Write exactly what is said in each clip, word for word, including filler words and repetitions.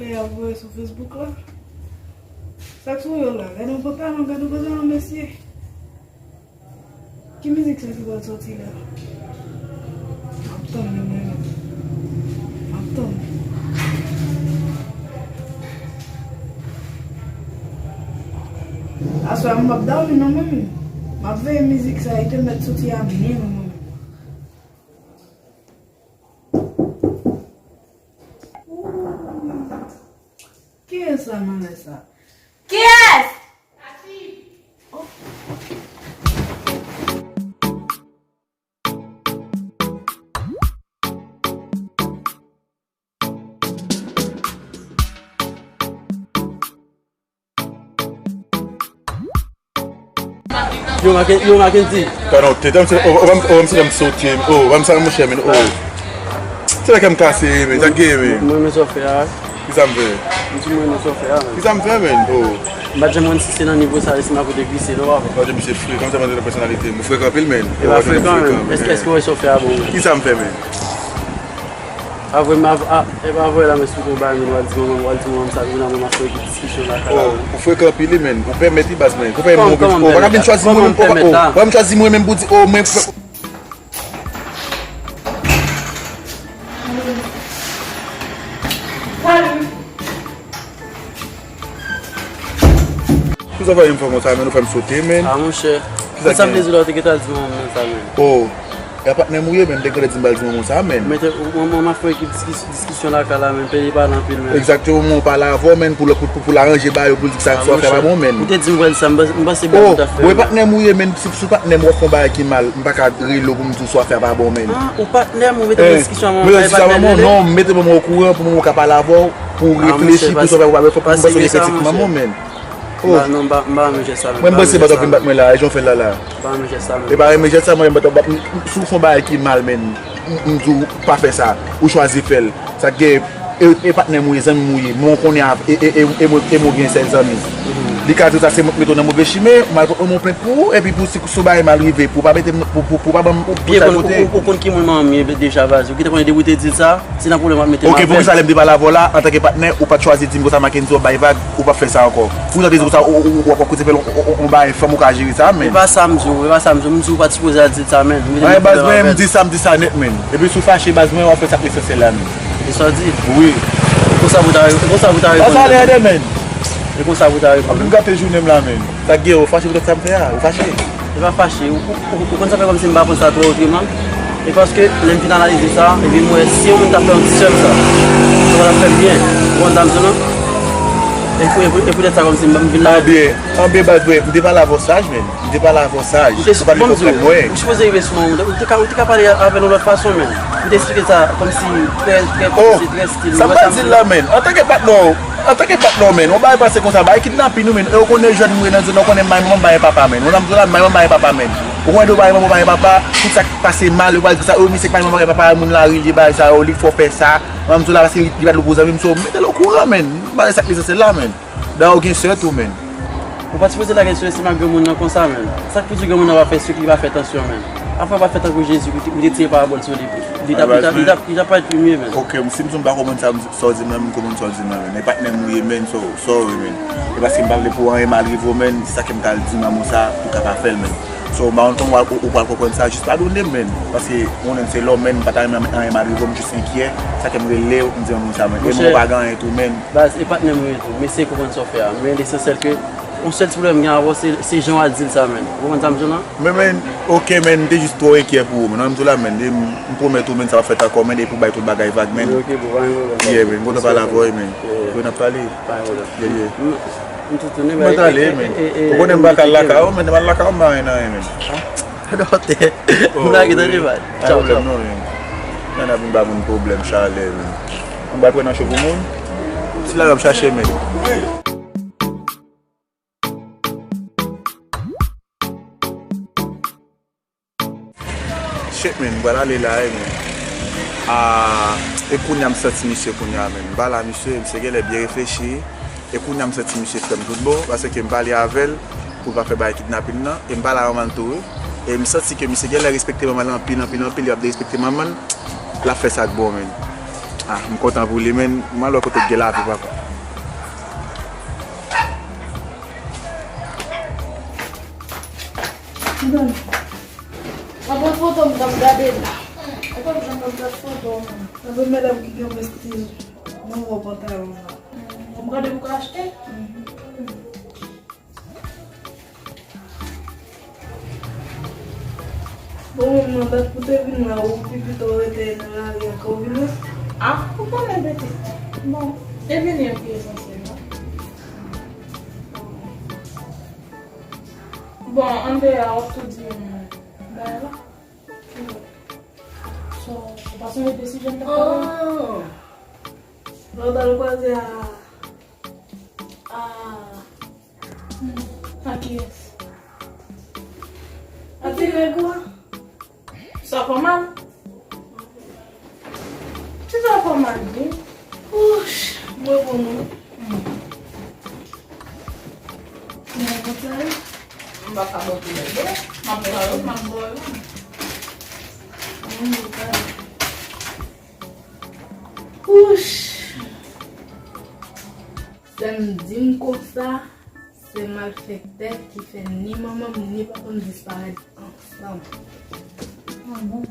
Y ap voye sou Facebook la. Sa k sou yo la? Gade yon pantalon, gade yon pantalon, mesye. Ki mizik sa ki pral sòti la? M ap tann li, mwen menm. M ap tann. Aswè a, m p ap dòmi non, mwen menm. M ap veye mizik sa, li te mèt soti a mwen menm. Kiyès sa nan lè sa? Kiyès? Yo, Mackendy. Pardon, te tanm se, oh, oh, oh, se tanm sote, oh, banm sa, monchè, men, oh. Se la kè m kase, men, sa k gen, men. Mwen, men sa w fè a. Ki sa m fè? M di mwen, men sa w fè a, men. Ki sa m fè, men, oh. M pa t janm konn si se nan nivo sa, si m ap pote glise, non, papa. Mwen, misye frekan, sa mande nan pèsonalite m. Ou frekan anpil, men. E pa frekan, men. Èske, èske w wè sa w fè a bon? Ki sa m fè, men? Avwe m, av-, a, e pa avwe la, men sou konba, men w al di manman, w al di manman sa, vin nan manman fè yon diskisyon lakay la. Oh, ou frekan anpil, men. Ou pèmèt li, baz mwen. Ou pèmèt mwen. Kòman, kòman m pèmèt la? Kòman m pèmèt la? Ou pa ka vin chwazi mwen menm pou di, oh, mwen. Pou sa fè yon fè konsa, men, ou fè m sote, men. Ah, monchè. Ki sa ki gen? Konsa m te di w la, ou te gentan di manman m sa, men. Oh. E a patnè m ou ye, men, m te gentan di m pral di manman w sa, men. Men te, ou, manman, manman fè ekip diskis-, diskisyon lakay la, men, peyi pale anpil, men. Egzakteman, ou pale avè w, men, pou, pou, pou, pou l aranje bagay yo, pou l di sa, sa w fè pa bon, men. Ou te di m pral di sa, m panse, m panse bon, ou ta fè, bon, e patnè m ou ye, men, si, si patnè m w ap fè yon bagay ki mal, m pa ka rele w pou m di w sa w fè pa bon, men. Ah, ou patnè m, ou mete nan diskisyon a manman, e patnè l rele? Non, m mete manman okouran pou manman w ka pale avè w, pou w reflechi, pou sa w fè pa bon, fò m panse w gen kretèt manman w, men. Oh. M pa, non, m pa, m pa renmen jès sa, men. Mwen, m panse bat w ap vin bat mwen la, e jan w fè l la, la. M pa renmen jès sa, men. E pa renmen jès sa, mwen, m bat w ap, si w fè yon bagay ki mal, men, m, m di w pa fè sa, ou chwazi fè l. Sa k gen, e, e patnè m ou ye, zanmi m ou ye, men w konnen, e, e, e, e mwen, e mwen gen sèl zanmi. Li ka di w sa, se mwen k mete w nan move chimen, m al pote yon plent pou ou, epi pou si, si yon bagay mal rive, pou w pa mete m, pou, pou, pou w pa ban m, pou sa kote. Ou byen konn, ou, ou, ou konn ki moun manman m ye deja, baz. Ou gentan konnen depi w te di l sa, se nan pwoblèm w ap mete m avè l. Ok, pou ki sa lè m te pale avè w la, antanke patnè, ou pa t chwazi di m konsa, Mackendy, w ap bay vag, ou p ap fè sa ankò. Pou sa te di konsa, ou, ou, ou, w ap koze fè l, on, on, on bagay fanm ou ka jere sa, men. E pa sa m di w, e pa sa m di w. M di w pa t sipoze al di l sa, men. M di sa, m di sa nèt, men. Epi si w fache, baz mwen, w ap fè sa k esansyèl la, men. E sa w di? Wi. E konsa pou ta, e konsa pou ta reponn. Sa lè de, men. E konsa pou ta reponn. Ap vin gate jounen m la, men. Sa k gen, ou fache poutèt sa m fè a, ou fache. E pa fache, ou, ou, ou, ou konn sa fè kòmsi m pa pran sa twò otreman. E paske lè m fin analize sa, epi m wè si yon moun ta fè yon ti sèm sa, sa pa t ap fè m byen. Ou konn sa m di w lan? E pou, e pou, e poutèt sa kòmsi m, m vin la. Anbyen, anbyen, baz mwen, m te pale avè w saj, men. M te pale avè w saj. Ou te, ou pa t vle konprann mwen. Ou sipoze rive sou mwen, ou te ka, ou te ka pale avè l yon lòt fason, men. M te eksplike sa kòmsi trè, trè, oh, kòmsi trè stil. Sa m pral di l la, men. Antanke patnè w, Antanke patnè w, men, yon bagay pase konsa, bagay kidnapin wi, men, e w konnen jèn mwen nan zòn nan, w konnen m bay manman, m bay papa, men. Ou nan zòn la, m bay manman, bay papa, men. Ou konnen de w bay manman, bay papa, tout sa k pase mal, yo pral di sa, o, misye k bay manman, bay papa, moun lari li ye, bagay sa yo, li fò fè sa. Manman m sou la, paske li, li pa t lo pou zanmi m, so, mete l okouran, men. M pale sa k esansyèl la, men. Da ou gen sè tou, men. Ou pa t sipoze lage sou estoma granmoun nan konsa, men. Sa k pou di granmoun nan pa fè sik, li pa fè tansyon, men. Afè w pa fè tankou Jezi, ou te, ou te tire parabòl sou li. Li t ap, li t ap, li t ap, li t ap parèt pi mye, men. Ok, si m di w m pa konprann sa, sa w di m nan, m konprann sa w di m nan, men. E patnè m ou ye, men, so, sorry, men. E paske m pa vle pou anyen mal rive w, men, se sa ke m t al di manman w sa, pou w ka pa fè l, men. So, m pa konn kòman w, ou, ou pral konprann sa, jis padone m, men. Paske, ou konnen m se lòm, men, m pa ta renmen anyen mal rive w, m jis enkyè, sa ke m rele w, m di manman w sa, men. E mwen, ou pa gen anyen tou, men. Baz, e patnè m ou ye tou, m eseye konprann sa w fè a, men lesansyèl ke yon sèl ti pwoblèm m gen avè w, se, se jan w al di l sa, men. Ou konprann sa m di w lan? Men, men, ok, men, m te jis twò enkyè pou ou, men, nan m di w la, men, e m, m pwomèt ou, men, sa p ap fèt ankò, men, e pou bay tout bagay vag, men. Ok, bro, pa gen pwoblèm. Yeah, men, m kontan pale avè w, men. Yeah. Wi, n ap pale. Pa gen pwoblèm. Yeah, yeah. M, m tou tounen, m ale, men. Ou konnen m pa ka al lakay ou, men, m al lakay ou, m pa gen anyen, men. Dòtè. M lage tande, baz. Tchaw, tchaw. Non, men. Nan ap vin ba moun pwoblèm, chalè, men. M pral pran nan cho pou moun. Se la m ap chache, men. Shit, men, m pral ale la, wi, men. Ah, e kounye a m santi misye kounye a, men. M pale a misye, misye genlè byen reflechi. E kounye a m santi misye frè m tout bon, paske m pale avè l pou l pa fè bagay kidnapin nan. E m pale a manman l tou, wi. E m santi ke misye genlè respekte manman l anpil, anpil, anpil. Li ap derespekte manman l. L ap fè sa k bon, men. Ah, m kontan pou li, men m al wè kote k gen lavi, papa. Mwen pran foto m, m t ap gade l. Ou konn jan mwen pran foto m. Mwen vle medam ki gen prestij. Mwen wè pantalon sa. Mwen gade pou ka achte. Bon, manman, dat pou te vin la, ou pi pito rete nan lari a ke w vin la? Ah, ou konnen pitit. Bon, te vini an pi esansyèl la. Bon, andeyò a, w ap tou di m bagay la. So, ou pa sonje de sijè m t ap pale? Oh! Lè w t al kwaze a, a, a kiyès? A ti nèg ou a? Sa fè w mal? Ti sa fè w mal, wi. Wouch, mwen bon non. Mwen kontan. M pa ka bò tou lè, bon. M ap ba yo, m ap ba yo. Mwen kontan. Wouch. Sè m di m konsa, se malfektè ki fè ni manman m ni papa m disparèt ansanm. Ah bon?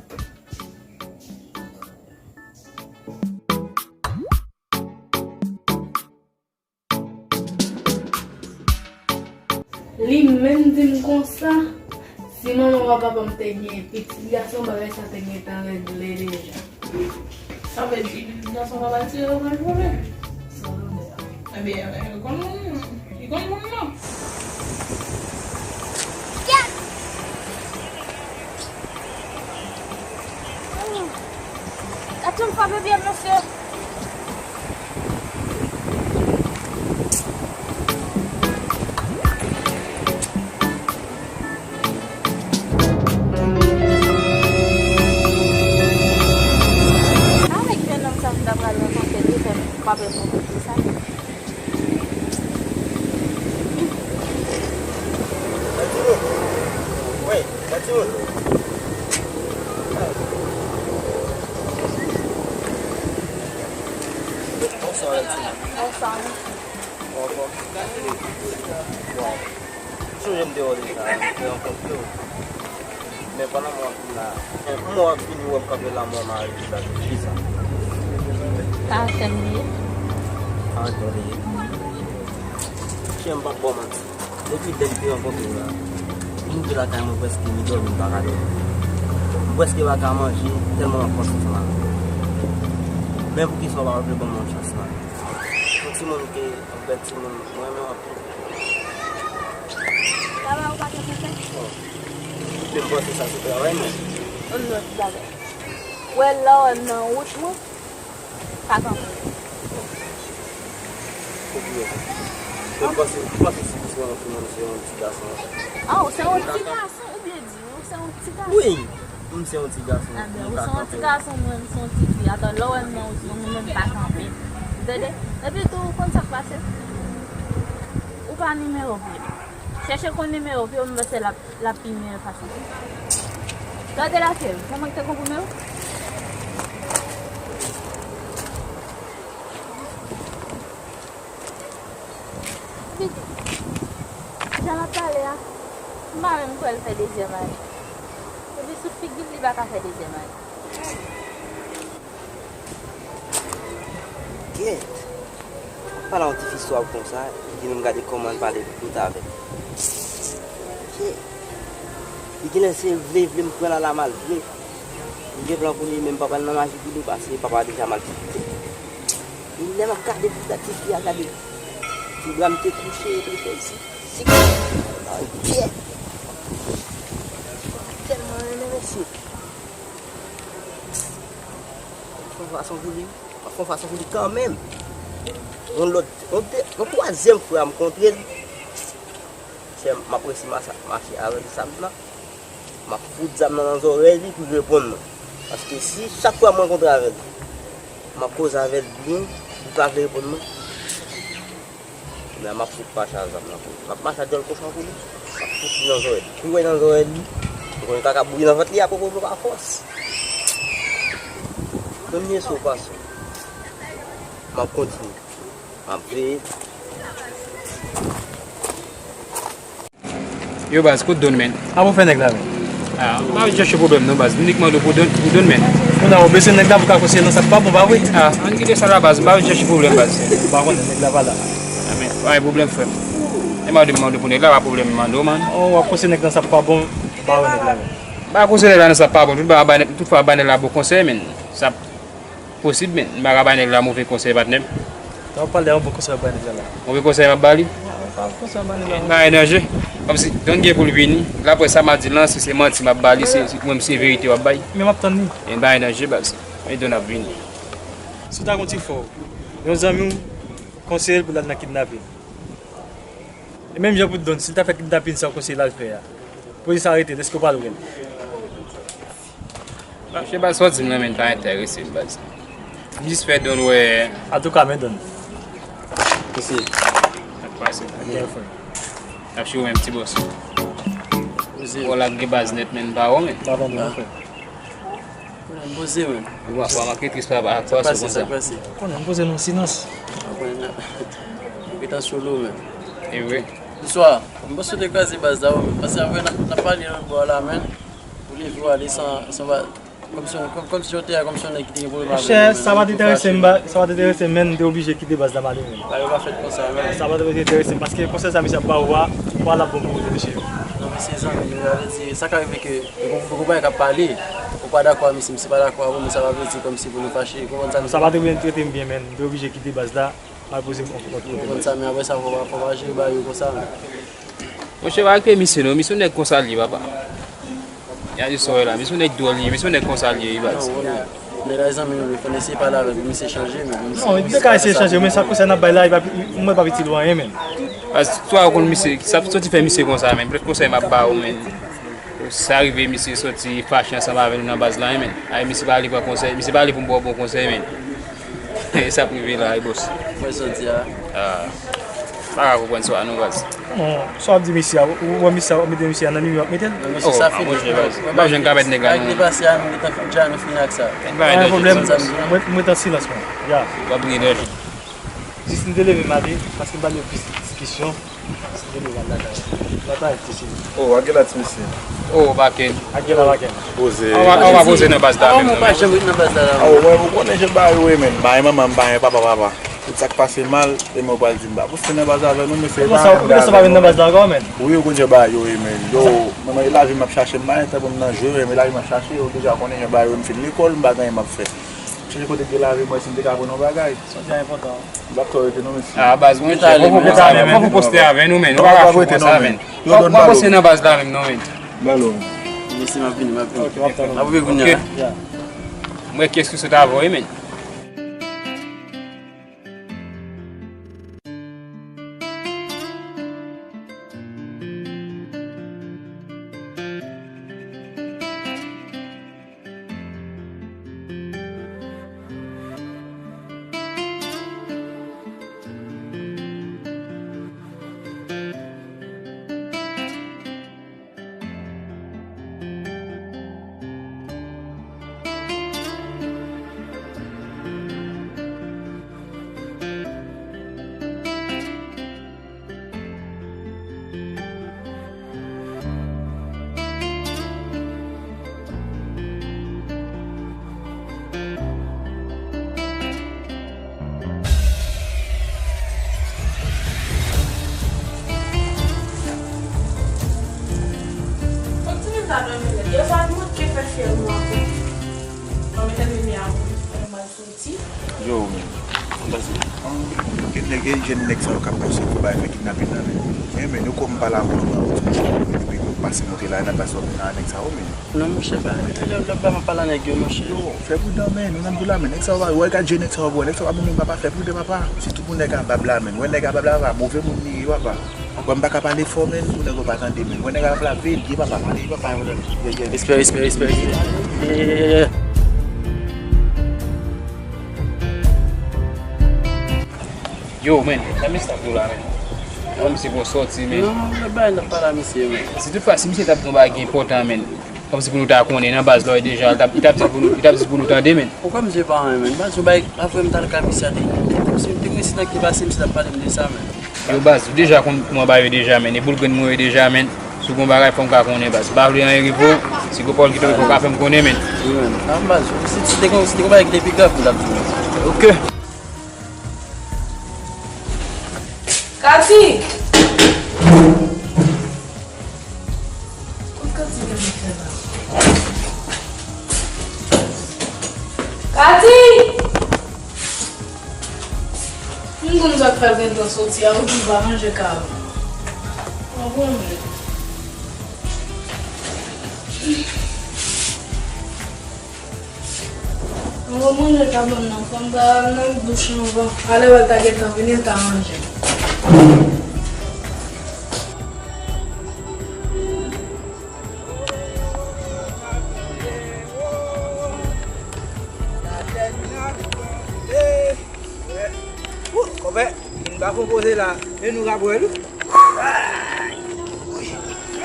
Li menm di m konsa, si manman w ak papa m te gen pitit gason, bagay sa te gentan regle deja. Sa vle di pitit gason pa pati yo pral vole. Sa vle di. Ebyen, li konn moun, li konn moun nan. Gad yon fwa bebe mesye. Avèk jennonm sa m ta pral rankontre li fè m pa pè pou sa. Wi, timoun. Bonswa, timoun. Bonswa, mesye. Ou anfòm? Bon. M sonje m te wè w deja, m te rankontre w. Men pandan mwen ap vin la, m wè w ap vini wè m kanpe la, mwen mare sou la, kisa? Karaktè m li ye. Karaktè w li ye? Chè, m p ap ba w manti. Depi lè m te rankontre w la, m rive lakay mwen prèske m dòmi, m pa ka dòmi. M prèske pa ka manje, tèlman m ap panse ansanm avè w. Men poukisa w pa vle ban m yon chans la? Yon timoun ke, yon bèl timoun, mwen renmen w anpil. Travay ou pa t ap fè? Bon. Men m panse sa se travay mwen. Yon lòt bagay. Ou wè lè w wè m nan wout mwen, pa kanpe. Ou byen. Men m panse, m panse si se yon fi, menm se yon ti gason. Ah, ou se yon ti gason, ou byen di, ou se yon ti gason. Wi, m se yon ti gason. Enben, ou se yon ti gason, mwen, m se yon ti fi. Atò, lè w wè m nan wout mwen, mwen menm pa kanpe. Ou tande? Epi tou, ou konn sa k pase? Ou pa nimewo vre. Chèche konn nimewo vre, mwen se l ap L ap pi mye fason. Gade la, cheri, kòman te konprime w? Pitit, jan l ap pale a, m pa menm kwè l fè dezyèm ane. Epi sou figi l, li pa ka fè dezyèm ane. Kèt! Pale a yon tifi swav konsa, epi menm gade kòman l pale kout avè l. Kèt! Li genlè se vle vle m pran l ala malvre. Li gen plan pou li, men m pa pral nan maji pou li, paske papa deja mal kite. Li lè m ap gade pou dat tifi a, gade ti bra m te kouche, epi l fè si, si. Ay, kèt! Tèlman renmen mesye. Fè yon fason pou li. M ap fè yon fason pou li kanmenm. Yon lòt, yon de, yon twazyèm fwa m kontre l. Chè, m ap resi mache avè l sa m nan. M ap fout zam nan nan zòrèy li pou l reponn mwen. Paske si chak fwa m rankontre avè l, m ap koze avè l byen, li pa vle reponn mwen. Kounye a m ap fout mache a zam nan pou li. M ap mache a dyòl kochon pou li. M ap fout li nan zòrèy li. Kou wè nan zòrèy li, ou konnen kaka bouyi nan vant li a pwopo pa fòs. Premye so pase. M ap kontinye. M ap veye. Yo, baz, kot Don, men? A, pou fè nèg la, men. Ah, m pa vin chèche pwoblèm, non, baz. M nik mande pou Don, pou Don, men. Kounye a, ou bezwen nèg la pou ka konseye nan sa k pa bon, pa vre? Ah, ann kite sa la, baz. M pa vin chèche pwoblèm, baz. M pa konnen, nèg la pa la. Ah, men, pa gen pwoblèm, frè m. E mande, mande pou nèg la, pa pwoblèm, mande w, man. Oh, w ap konseye nèg nan sa k pa bon, ba yo nèg la, men. M pa konseye nèg la nan sa k pa bon. Tout bagay, tout fwa, bay nèg la bon konsèy, men. Sa posib, men. M pa ka bay nèg la move konsèy, patnè m. Sa w ap pale a, yon bon konsèy w ap bay nèg la la. Move konsèy m ap ba li? Pa konsèy w ap bay nèg la. Pa gen danje. Kòmsi, Don gen pou l vini. L ap wè sa m ap di l lan, si se manti m ap ba li, se, se, mwen, se verite w ap bay. Men m ap tann li. E pa gen danje, baz. Men Don ap vini. Si w ta gon ti fò, yon zanmi w konseye l pou l al nan kidnapin. E menm jan pou Don, si l ta fè kidnapin sa w konseye l al fè a, polis arete l, èske w pral wè l? Monchè, baz, sa w di m nan, men, pa enterese m, baz. M jis fè Don wè. Antouka, men Don. Mesye. Sa k pase? Ap chire menm ti bòs. Mesye. Wòl la gen baz nèt, men, m pa wè w, men. Pa tande, non, frè. Konnen m poze, men. Ou pa, ou pa manke tris, papa, ak pase konsa. Sa k pase? Konnen m poze nan silans. Ou konnen, m gentan sou lo, men. E vre. Bonswa. M panse w te kraze baz la, men. Paske apre, n ap, n ap pale lòt bò a la, men. Ou leve w ale san, san ba, kòmsi, kòm, kòmsi w te a, kòmsi yon nèg ki te gen pwoblèm avè nou, men. Monchè, sa pa t enterese m, ba, sa pa t enterese m, men, m te oblije kite baz la m ale, men. Bagay yo pa fèt konsa, men. Sa pa t enterese m, paske konsèy sa misye ap ba ou a, ou pa l ap bon pou ou tou, mesye. Non, men se zanmi nou, sa vle di, sa ka rive ke Poko, poko bay k ap pale, ou pa dakò a misye, misye pa dakò avè w, men sa pa vle di kòmsi pou nou fache, ou konprann sa m di? Sa pa te byen trete m byen, men m te oblije kite baz la, m al poze m yon lòt kote. Ou konprann sa, men apre sa, fò, fò pa jere bagay yo konsa, men. Monchè, pa respekte misye non, misye yon nèg konsa l ye, papa. Gade sa w wè la, misye yon nèg dwòl li ye, misye yon nèg konsa l ye, wi, baz. Non, wi, men. Nèg la zanmi nou, fò n eseye pale avè l, pou misye chanje, men pou misye. Non, li te ka eseye chanje, men sa konsèy n ap bay la, li pa, mwen pa itil ou anyen, men. Baz, twa ou konn misye, sa soti fè misye konsa, men. Petèt konsèy m ap ba ou, men. Sa rive, misye soti fache ansanm avè nou nan baz la, men. Ay, misye pa ale pran konsèy, misye pa ale pou m ba w bon konsèy, men. E sa prive la, e bòs. Mwen soti a. Ah. Pa ka konprann sa non, baz. Non, sa w ap di misye a, ou wè misye a, w ap mete misye a nan limyè, w ap mete l? Non, mesye, sa fini. Monchè, baz. M pa jwenn ka mèt nèg la non. Sa ki te pase a, nou gentan fin, deja nou fini ak sa. Pa gen pwoblèm. Mwen, mwen t an silans, mwen. Ya. W ap gen danje. Jis m te leve m ale, paske m pa vle plis diskisyon. Jis m te leve m al lakay. Lakay, ti cheri. Oh, ak gela ti mesye. Oh, Baken. Ak gela Baken. Poze. An va, an va poze nan baz la menm non. Mwen pa janm ret nan baz la la. Oh, mwen, ou konnen jan bagay yo ye, men. Bagay manman m, bagay papa, papa. Tout sa k pase mal, e mwen pral di m pa poste nan baz avè nou, mesye. Kòman sa, ou kòmanse pa vin nan baz la ankò, men? Wi, ou konn jan bagay yo ye, men. Yo, mwen, mwen, e lavi m ap chache, m pa gen tan pou m nan jwe, men e lavi m ap chache, ou deja konnen jan bagay yo, m fin lekòl, m pa gen anyen m ap fè. Chèche kote k gen lavi, mwen, si m te ka konn yon bagay. Sa te enpòtan. M p ap twò rete non, mesye. Ah, baz, mwen, fò pou poste avè nou, men. Nou pa ka fou konsa, men. Yo, Don, pa poste nan baz la menm non, men. Balo. Mesye, m ap vini, m ap vini. Ok, m ap tann ou. M ap rive kounye a. Ok. Mwen, kiyès ki sot avè w, men? Fòk timoun sa dòmi nèt. Yo sa nou ke fè fyèl nou ankò. Mwen mete limyè a pou nou fè mal soti. Yo, men. Konn pase. Gen nèg, gen jèn nèg sa yo k ap pase pou bay fè kidnapin nan, men. Men, men, yo kòm pale avè w, epi nou pase monte la, n ap pase nan nèg sa yo, men. Non, monchè, pa, lè, lè, lè, pa pale a nèg yo, monchè. Yo, fè pridan, men, nou menm tou la, men, nèg sa yo, wè, gad je nèg sa yo, bro, nèg sa yo, pa bon, men, papa, fè pridan, papa. Sitou pou nèg a bab la, men, wè nèg a bab la, papa, move moun li ye, papa. Wè, m pa ka pale fò, men, pou nèg yo pa tande, men, wè nèg a bab la, veye, papa, pale, papa. Respè, respè, respè, respè. Yo, men, sa misye ap di w la, men. Wè misye pran sòti, men. Non, lòt bagay n ap pale a misye, men. Si tout fwa, si misye t ap di yon bagay ki enpòtan, men, kòmsi pou nou ta konnen nan baz la, deja, li t ap, li t ap di pou nou, li t ap di pou nou tande, men. Poukwa misye pa anyen, men? Baz, yon bagay, apre m t al kay misye a, te gen yon Ensidan ki pase, misye t ap pale m de sa, men. Yo, baz, ou deja konn mwen ba yo deja, men. E boul grenn mwen yo deja, men. Si w gen yon bagay, fò m ka konnen, baz. M pa vle anyen rive w. Si gen yon pawòl ki tonbe, fò w ka fè m konnen, men. Wi, men. An, baz, si, si te gen, si te gen yon bagay ki te pi grav, m t ap di w. Ok. Kati! Kot Kati gentan fè la? Kati! M konn sa k fè l gentan soti a, ou di l pa manje kab. Mwen bon vre. Mwen manje kabann nan, fò m ta al nan douch anvan. Alè w al ta gentan vini, l ta ranje. Ou, konpè, vin pa konpoze la. E nou ka bwè l.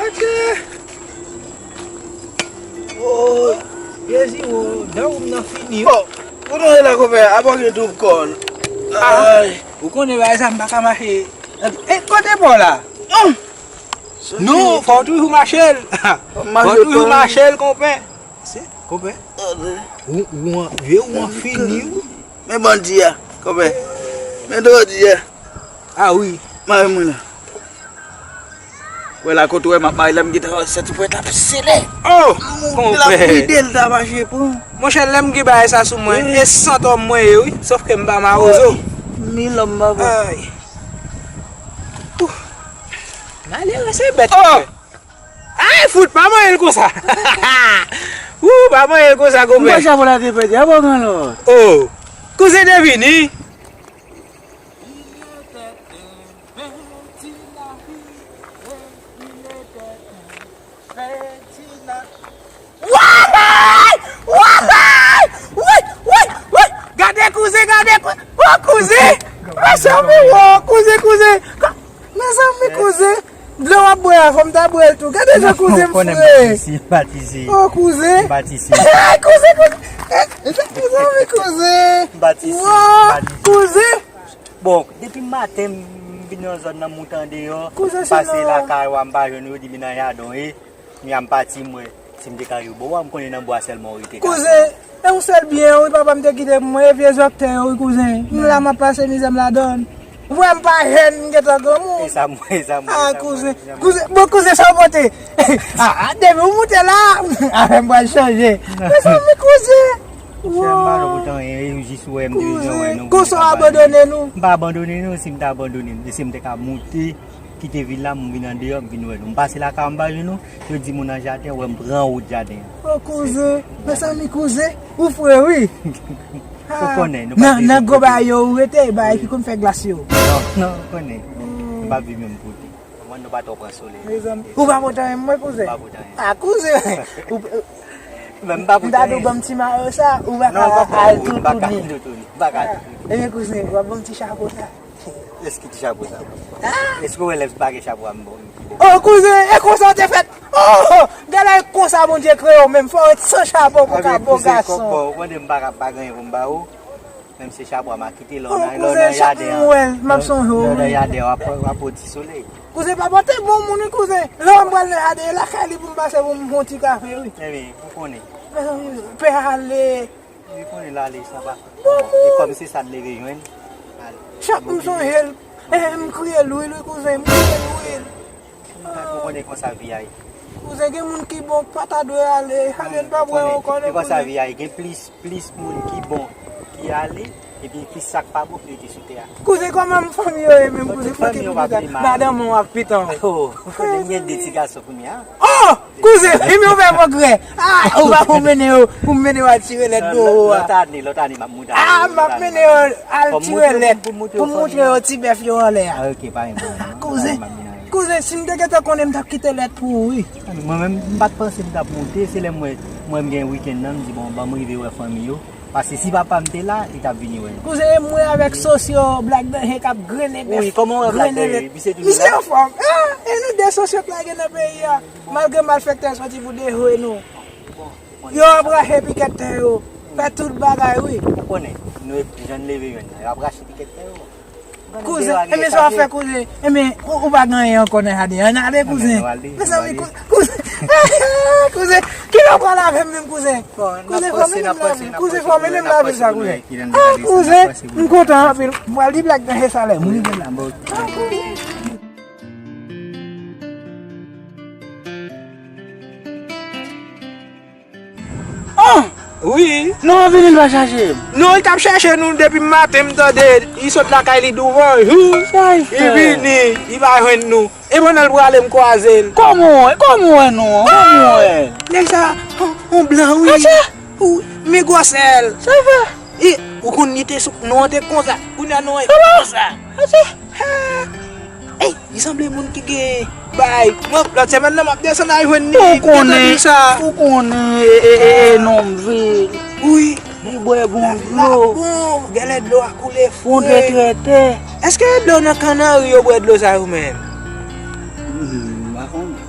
Ok. Woy, Jezi, wo, dan ou nan fini. Oh, ou nan la konpè, apa gen twoup kòn. Ay. Ou konnen bagay sa, m pa ka mache. E, kote pa w la? Non, fò w toujou mache l. Fò w toujou mache l, konpè. Se, konpè. Ou, ou an, vye ou an fini, wi. Men bandi a, konpè. Men dodi a. Ah wi. Mari mwen la. Wè la kote wè m ap mari la, m gentan wè sèt pwèt la ap sele. Oh! L ap vide l ta mache pran. Monchè, lè m gen bagay sa sou mwen, e sant òm mwen ye, wi. Sòf ke m pa mawozo. Mil òm pa bon. Ay. Ouh. Malere se bèt. Oh! Ay, fout, pa manyen l konsa. Wou, pa manyen l konsa, konpè. Mwen chapo la te pèdi, a bon, gran lòt. Oh. Kouzen te vini. Wahey! Wahey! Woy! Woy! Woy! Gade kouzen, gade kouzen! Wo kouzen! Mezanmi, wo kouzen, kouzen! Mezanmi, kouzen! Dlo w ap bwè a, fò m ta bwè l tou. Gade jan kouzen m fre! Wo kouzen! Kouzen, kouzen! Mezanmi, kouzen! Wo kouzen! Bon, depi maten m vin nan zòn nan, m moute andeyò, m pase lakay w a, m pa jwenn ou, yo di m nan jaden w ye. Kounya m pati, m wè si m te ka rive bò w a, m konnen nan bwa sèlman w rete. Kouzen, e yon sèl byen wi papa m te kite pou mwen, e vye zòktè yo wi kouzen. M la m ap pase mizè m ladann. Ou wè m pa jèn, m gentan granmoun. E sa m wè, e sa m wè. Ah, kouzen. Kouzen, bon kouzen, sa w pote? Ah, depi w moute la, afè m pral chanje. Mezanmi kouzen. Monchè, m pa nan pote anyen, e jis ou wè m te bezwen wè nou. Kouzen, konsa w abandone nou? M pa abandone nou, si m te abandone nou, e si m te ka moute, kite vil la, m vin andeyò, m vin wè nou. M pase lakay w, m pa jwenn nou, yo di m ou nan jaden, wè m pran wout jaden an. Oh, kouzen, mezanmi, kouzen, ou fre, wi. Ou konnen, nou pa nan gwo bagay yo ou rete, bagay ki konn fè glas yo. Non, non, ou konnen. Nou pa viv menm kote. Mwen, nou pa twò pran solèy. Mezanmi, ou pa pote anyen mwen, kouzen? M pa pote anyen. Ah, kouzen. Ou, men m pa pote anyen. M ta dou ban m ti mayo sa, ou pa ka al toutouni. M pa ka toutouni. M pa ka toutouni. Ebyen, kouzen, w ap ban m ti chapo sa. Èske ti chapo sa? Èske w wè lè m pa gen chapo a m bon? Oh, kouzen, e konsa w te fèt? Oh, gade konsa Bondye kreye w, menm fò w ret san chapo pou ka bon gason. Bon, ou konnen m pa ka pa gen anyen pou m ba ou. Menm si chapo a m a kite lè w nan jaden an. Kouzen, chak mwen, m ap sonje w wi. Lè w nan jaden an, w ap, w ap pran ti solèy. Kouzen, papa w te bon moun wi, kouzen. Lè w m pral nan jaden an, lakay li pou m pase pou m pran ti kafe wi. Ebyen, ou konnen. Mezanmi, pè ale. Ou konnen l ale, sa pa. E kòm se sa l leve jwenn. Ale. Chak m sonje l, e, m kriye lwil wi, kouzen, m kriye lwil. Ou konnen konsa vi a ye. Kouzen, gen moun ki bon, pa ta dwe ale, ale n pa wè ankò non, kouzen. E konsa vi a ye, gen plis, plis moun ki bon ki ale, epi plis sa k pa bon ki rete sou tè a. Kouzen, kòman fanmi yo ye menm, kouzen? Fanmi yo pa pi mal. Madanm ou ap pitan. Oh, ou konnen m gen de ti gason kounye a. Oh, kouzen, e men ou fè pwogrè. Ah, ou pa pou mennen yo, pou mennen yo al tire lèt dlo a. Lòt ane, lòt ane m ap monte. Ah, m ap mennen yo al tire lèt pou m montre yo ti bèf yo anlè a. Ah, ok, pa gen pwoblèm. Kouzen, kouzen, si m te gentan konnen, m t ap kite lèt pou ou wi. Mwen menm, m pa t panse m t ap monte, se lè m wè, m wè m gen wikenn nan, m di bon, ban m rive wè fanmi yo. Paske si papa m te la, li t ap vini wè nou. Kouzen, e mwen avèk Sosyo, Black Danger k ap grennen bèf. Wi, kòman w wè Black Danger? Misye toujou la? Misye anfòm. Ah, e nou de Sosyo k lage nan peyi a. Malgre malfektè soti pou dejwe nou. Yo ap rache pikèt tè yo. Fè tout bagay, wi. Ou konnen, nou jan n leve jwenn nan, yo ap rache pikèt tè yo. Kouzen, ebyen sa w ap fè kouzen? Ebyen, ou, ou pa gen anyen ankò nan jaden an. Ann ale kouzen. Mezanmi, kou-, kouzen. Kouzen, kilè w pral avè m menm kouzen? Kouzen, fò mennen m lavil. Kouzen, fò mennen m lavil sa kouzen. Ah, kouzen, m kontan anpil. M pral di blag nan je salè m wi, m gen la. Ah, kouzen. Ah! Wi. Non, vini l pa chache m. Non, li t ap chèche nou depi maten, m tande li sot lakay li douvan jou. Sa l fè? Li vini, li pa jwenn nou. E pandan l prale, m kwaze l. Kòman w wè? Kòman w wè nou an? Kòman w wè? Nèg sa, on, on blan, wi. Atè! Ou, men gwosè l. Sa l fè? E, ou konn li te sou, nou an te konsa. Kounye a nou an konsa. Atè! Ha! Ey, li sanble moun ki gen bay. Mwen, lòt semèn nan, m ap desann al jwenn li. Ou konnen, ou konnen, e, e, e, e, nonm vil. Wi. Li bwè bon dlo. Bon, genlè dlo a koule fre. Bon trètrètè. Èske dlo nan kannari yo bwè dlo sa yo menm? Hmm, m pa konnen.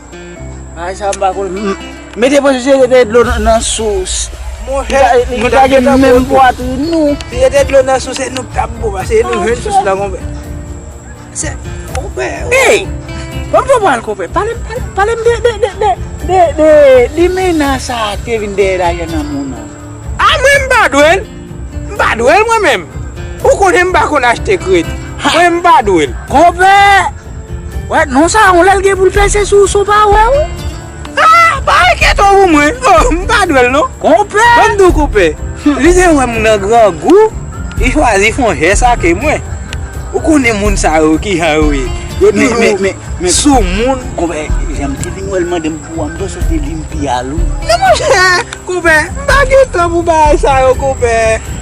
Ay, sa m pa konnen. M, mete panse se te dlo nan, nan sous. Monchè, li ta gen menm pwatrin nou. Si se te dlo nan sous, se nou k t ap bon, paske nou jwenn sous la, konpè. Se, konpè, wi. Ey! Ban m fè pale, konpè. Pale, pale, pale m de, de, de limena sa a ki te vin dèyè lajè nan moun nan. A mwen, m pa dwe l. M pa dwe l, mwen menm. Ou konnen m pa konn achte kredi. Mwen, m pa dwe l. Konpè! Wè, non sa, yon lè l gen pou l pèse sou ou, se w pa wè, wi. Ah, pa enkyete w pou mwen. Oh, m pa dwe l, non. Konpè! Ban m di w, konpè. Li te wè m nan grangou, li chwazi fè yon jès ake mwen. Ou konnen moun sa yo, kijan yo ye. Yo toujou sou moun. Konpè, jan m te vin wè l mande m pou w a, m panse w te vin pi al, wi. Non, monchè, konpè, m pa gen tan pou bagay sa yo, konpè.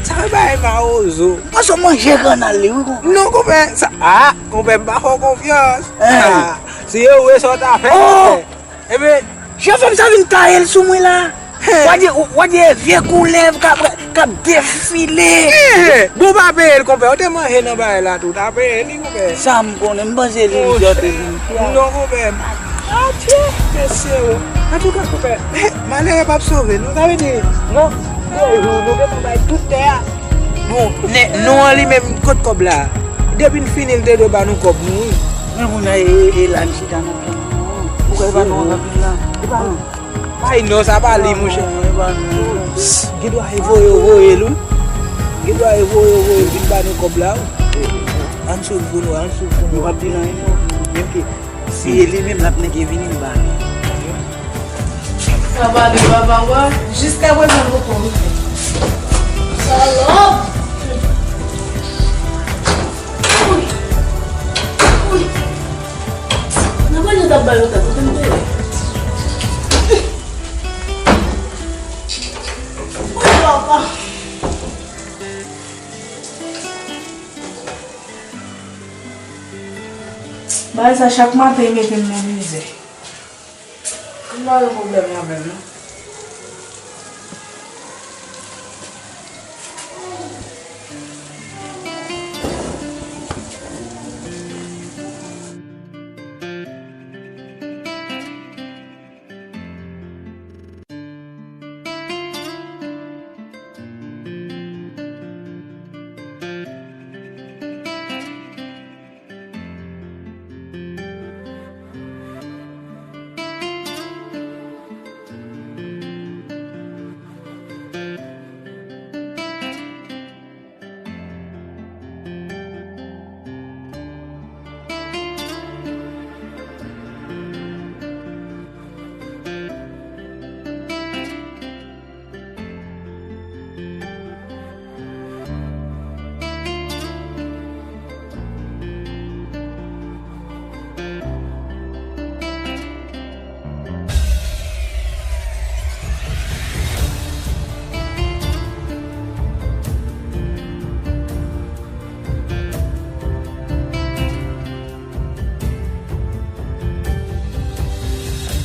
Sa yo bagay mawozo. Mwen sot manje kannal li, wi, konpè. Non, konpè, sa, ah, konpè, m pa fè w konfyans. Ah, si yo wè sa w ta fè, konpè. Ebyen, jan fanm sa vin taye l sou mwen la. W a di, w a di e vye koulèv k ap, k ap defile. Bon, w pa peye l, konpè. Ou te manje nan bagay la tou. W ta peye li, konpè. Sa m konnen, m panse li misye te vin fè. Non, konpè. Atye, mesye, o. Antouka, konpè, malere p ap sove, nou ta vle di, non, de jou, nou gentan bay tout tè a. Bon, non an li menm, kot kòb la? Depi n fini, l te dwe ba nou kòb nou, wi. Men moun nan, e, e, e la, m chita nan pye m. Ou kwè e pa nou anpil la? E pa nou. Ay non, sa pa li, monchè. Psst, gen dwa e voye yo voye l, wi. Gen dwa e voye yo voye l vin ba nou kòb la, wi. Ann swiv pou nou, ann swiv pou nou. Nou p ap di l anyen non. Menm ke si e li menm l ap nèk e vini, m ba li. Sa pale papa, wè, jiskaprezan nou poko rive. Salòp! Wi. Wi. Nan mwen, nou t ap ba yo tèt, kote m te ye? Wi, papa. Bagay sa, chak maten, e mete m nan mizè. M pa gen pwoblèm avè l, non.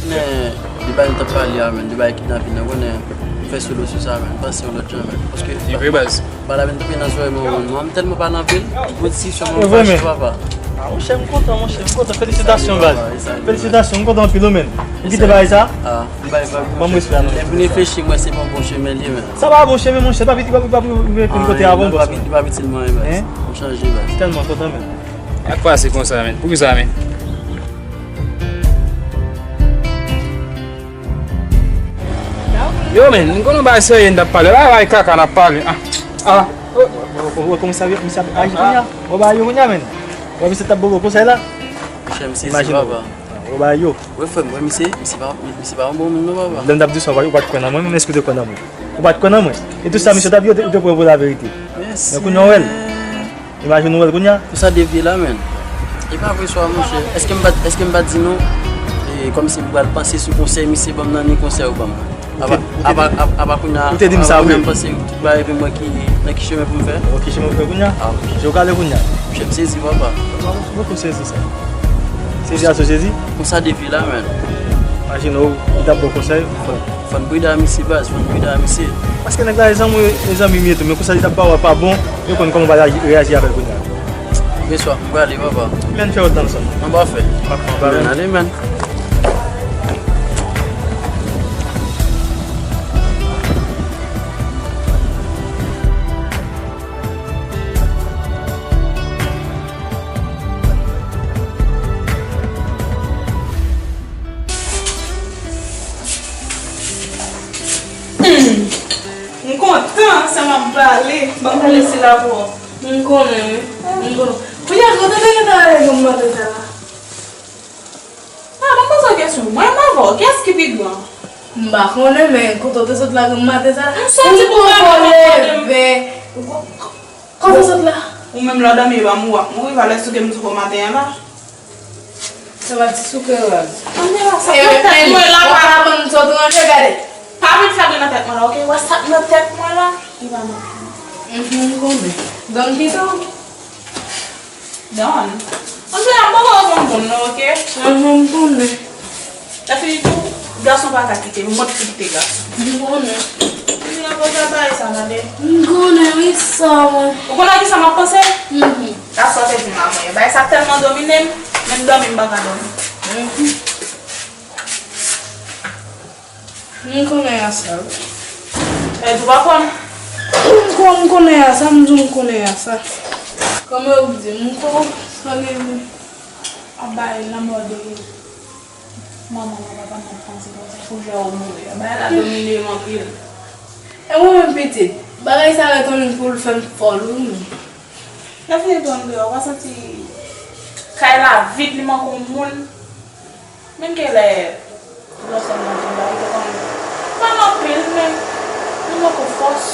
Men, de bagay nou t ap pale a, men, de bagay kidnapin nan, konnen, m fè solo sou sa, men, m panse yon lòt jan, men. Paske, li vre, baz. Pa la peine tanpri nan zòrèy mwen, mwen, mwen, m tèlman pale anpil, tout disisyon mwen fache, papa. Ah, monchè, m kontan, monchè, m kontan. Felisitasyon, baz. Felisitasyon, m kontan anpil, wi, men. Ou kite bagay sa? Ah, m bay vag, monchè. Ban m respè a, non. Lè m reflechi, mwen, se pa bon chemen li ye, men. Sa pa bon chemen, monchè, pa piti, pa, pa, pa, pa, kote avan, bòs, men. Li pa piti, mwen, men. M chanje, baz. M tèlman kontan, men. Sa k pase konsa, men? Poukisa, men? Yo, men, n konn yon bagay serye n t ap pale. Bagay kaka n ap pale. Ah, ah. Ou, ou, ou, ou, kòman sa, misye ap aji kounye a? Ou ba yo kounye a, men. Ou misye t ap ba w konsèy la? Monchè, m sezi, papa. Ou ba yo. Wè, frè m, wè, misye, misye pa, misye pa yon bon moun, non, papa. Lè m t ap di sa, ou pa t kwè nan mwen, men èske w te kwè nan mwen? Ou pa t kwè nan mwen? E tout sa, misye t ap di, ou te, ou te pran pou laverite. Men kounye a, w wè l. Imajine w wè l kounye a. Pou sa devye la, men. E pa vre swa, monchè. Èske m pa t, èske m pa t di nou? E, kòmsi m pral panse sou konsèy misye ban m nan, ni konsèy ou ban m nan. Apa, apa, apa, apa kounye a, ou te di m sa, wi. Menm panse tout bagay, epi mwen ki, nan ki chemen pou m fè? Bon, ki chemen pou m fè kounye a? Ah, wi. Jan w gade kounye a. Monchè, m sezi, papa. Mwen tou sezi sa. Sezi a sou sezi? Konsa devye la, men. Imajine w, li t ap ba w konsèy. Fò, fò n prida misye, baz, fò n prida misye. Paske nèg la, e zanmi, e zanmi m ye tou, men konsa li t ap ba w a pa bon, yo konn kòman w va reyaji, reyaji avè l kounye a. Bonswa, m prale, papa. Men fè wout la ansanm. Anba fè. Anba fè. Men ale, men. Hmm. M kontan, sa m ap pale. Ban m pale sila pou ou. M konnen, wi. M konnen. Kounye a, kote w te gentan ale granm maten sa la? Ah, m ap poze w kesyon. Mwen m avè w, kiyès ki pi gran? M pa konnen, men kote w te sot la granm maten sa la? M soti pou m pale. Kote w sot la? Ou menm lè w dòmi, e pa mouri w ap mouri, valè souke m souke w maten an la. Sa va ti souke raz. Anmè la, sa pran tèt mwen la, pa. Pa ban m sot ranje, gade. Pa vin fè bri nan tèt mwen la, oke? Wè sa k nan tèt mwen la, li pa nan. Mhm, m konnen. Don pito. Don. Anmè la, m poko reponn bon non, oke? Mhm, m konnen. Lè fini tou, gason pa ka kite, mòd ki kite gason. M konnen. Vin nan koze bagay sa, gade. M konnen, wi, sa, mwen. Ou konnen kisa m ap panse? Mhm. Sa sòti di m la, mwen. Bagay sa tèlman domine m, menm dòmi m pa ka dòmi. Mhm. M konnen a sa, wi. Sa vle di w pa kwè m? M kon-, m konnen a sa, m di w m konnen a sa. Kòman yo di, m ko-, sa gen. Ap bay lanmò de manman m ak papa m ap panse konsa pou jan yo mouri a. Bagay la domine m anpil. E mwen menm pitit, bagay sa retonnen pou l fè m fòl wi menm. Lè fini tonn deyò, w pa santi kay la vid, li manke yon moun. Menm ke lè lòsòm nan vin la, li te konn pa m anpil, men li manke w fòs.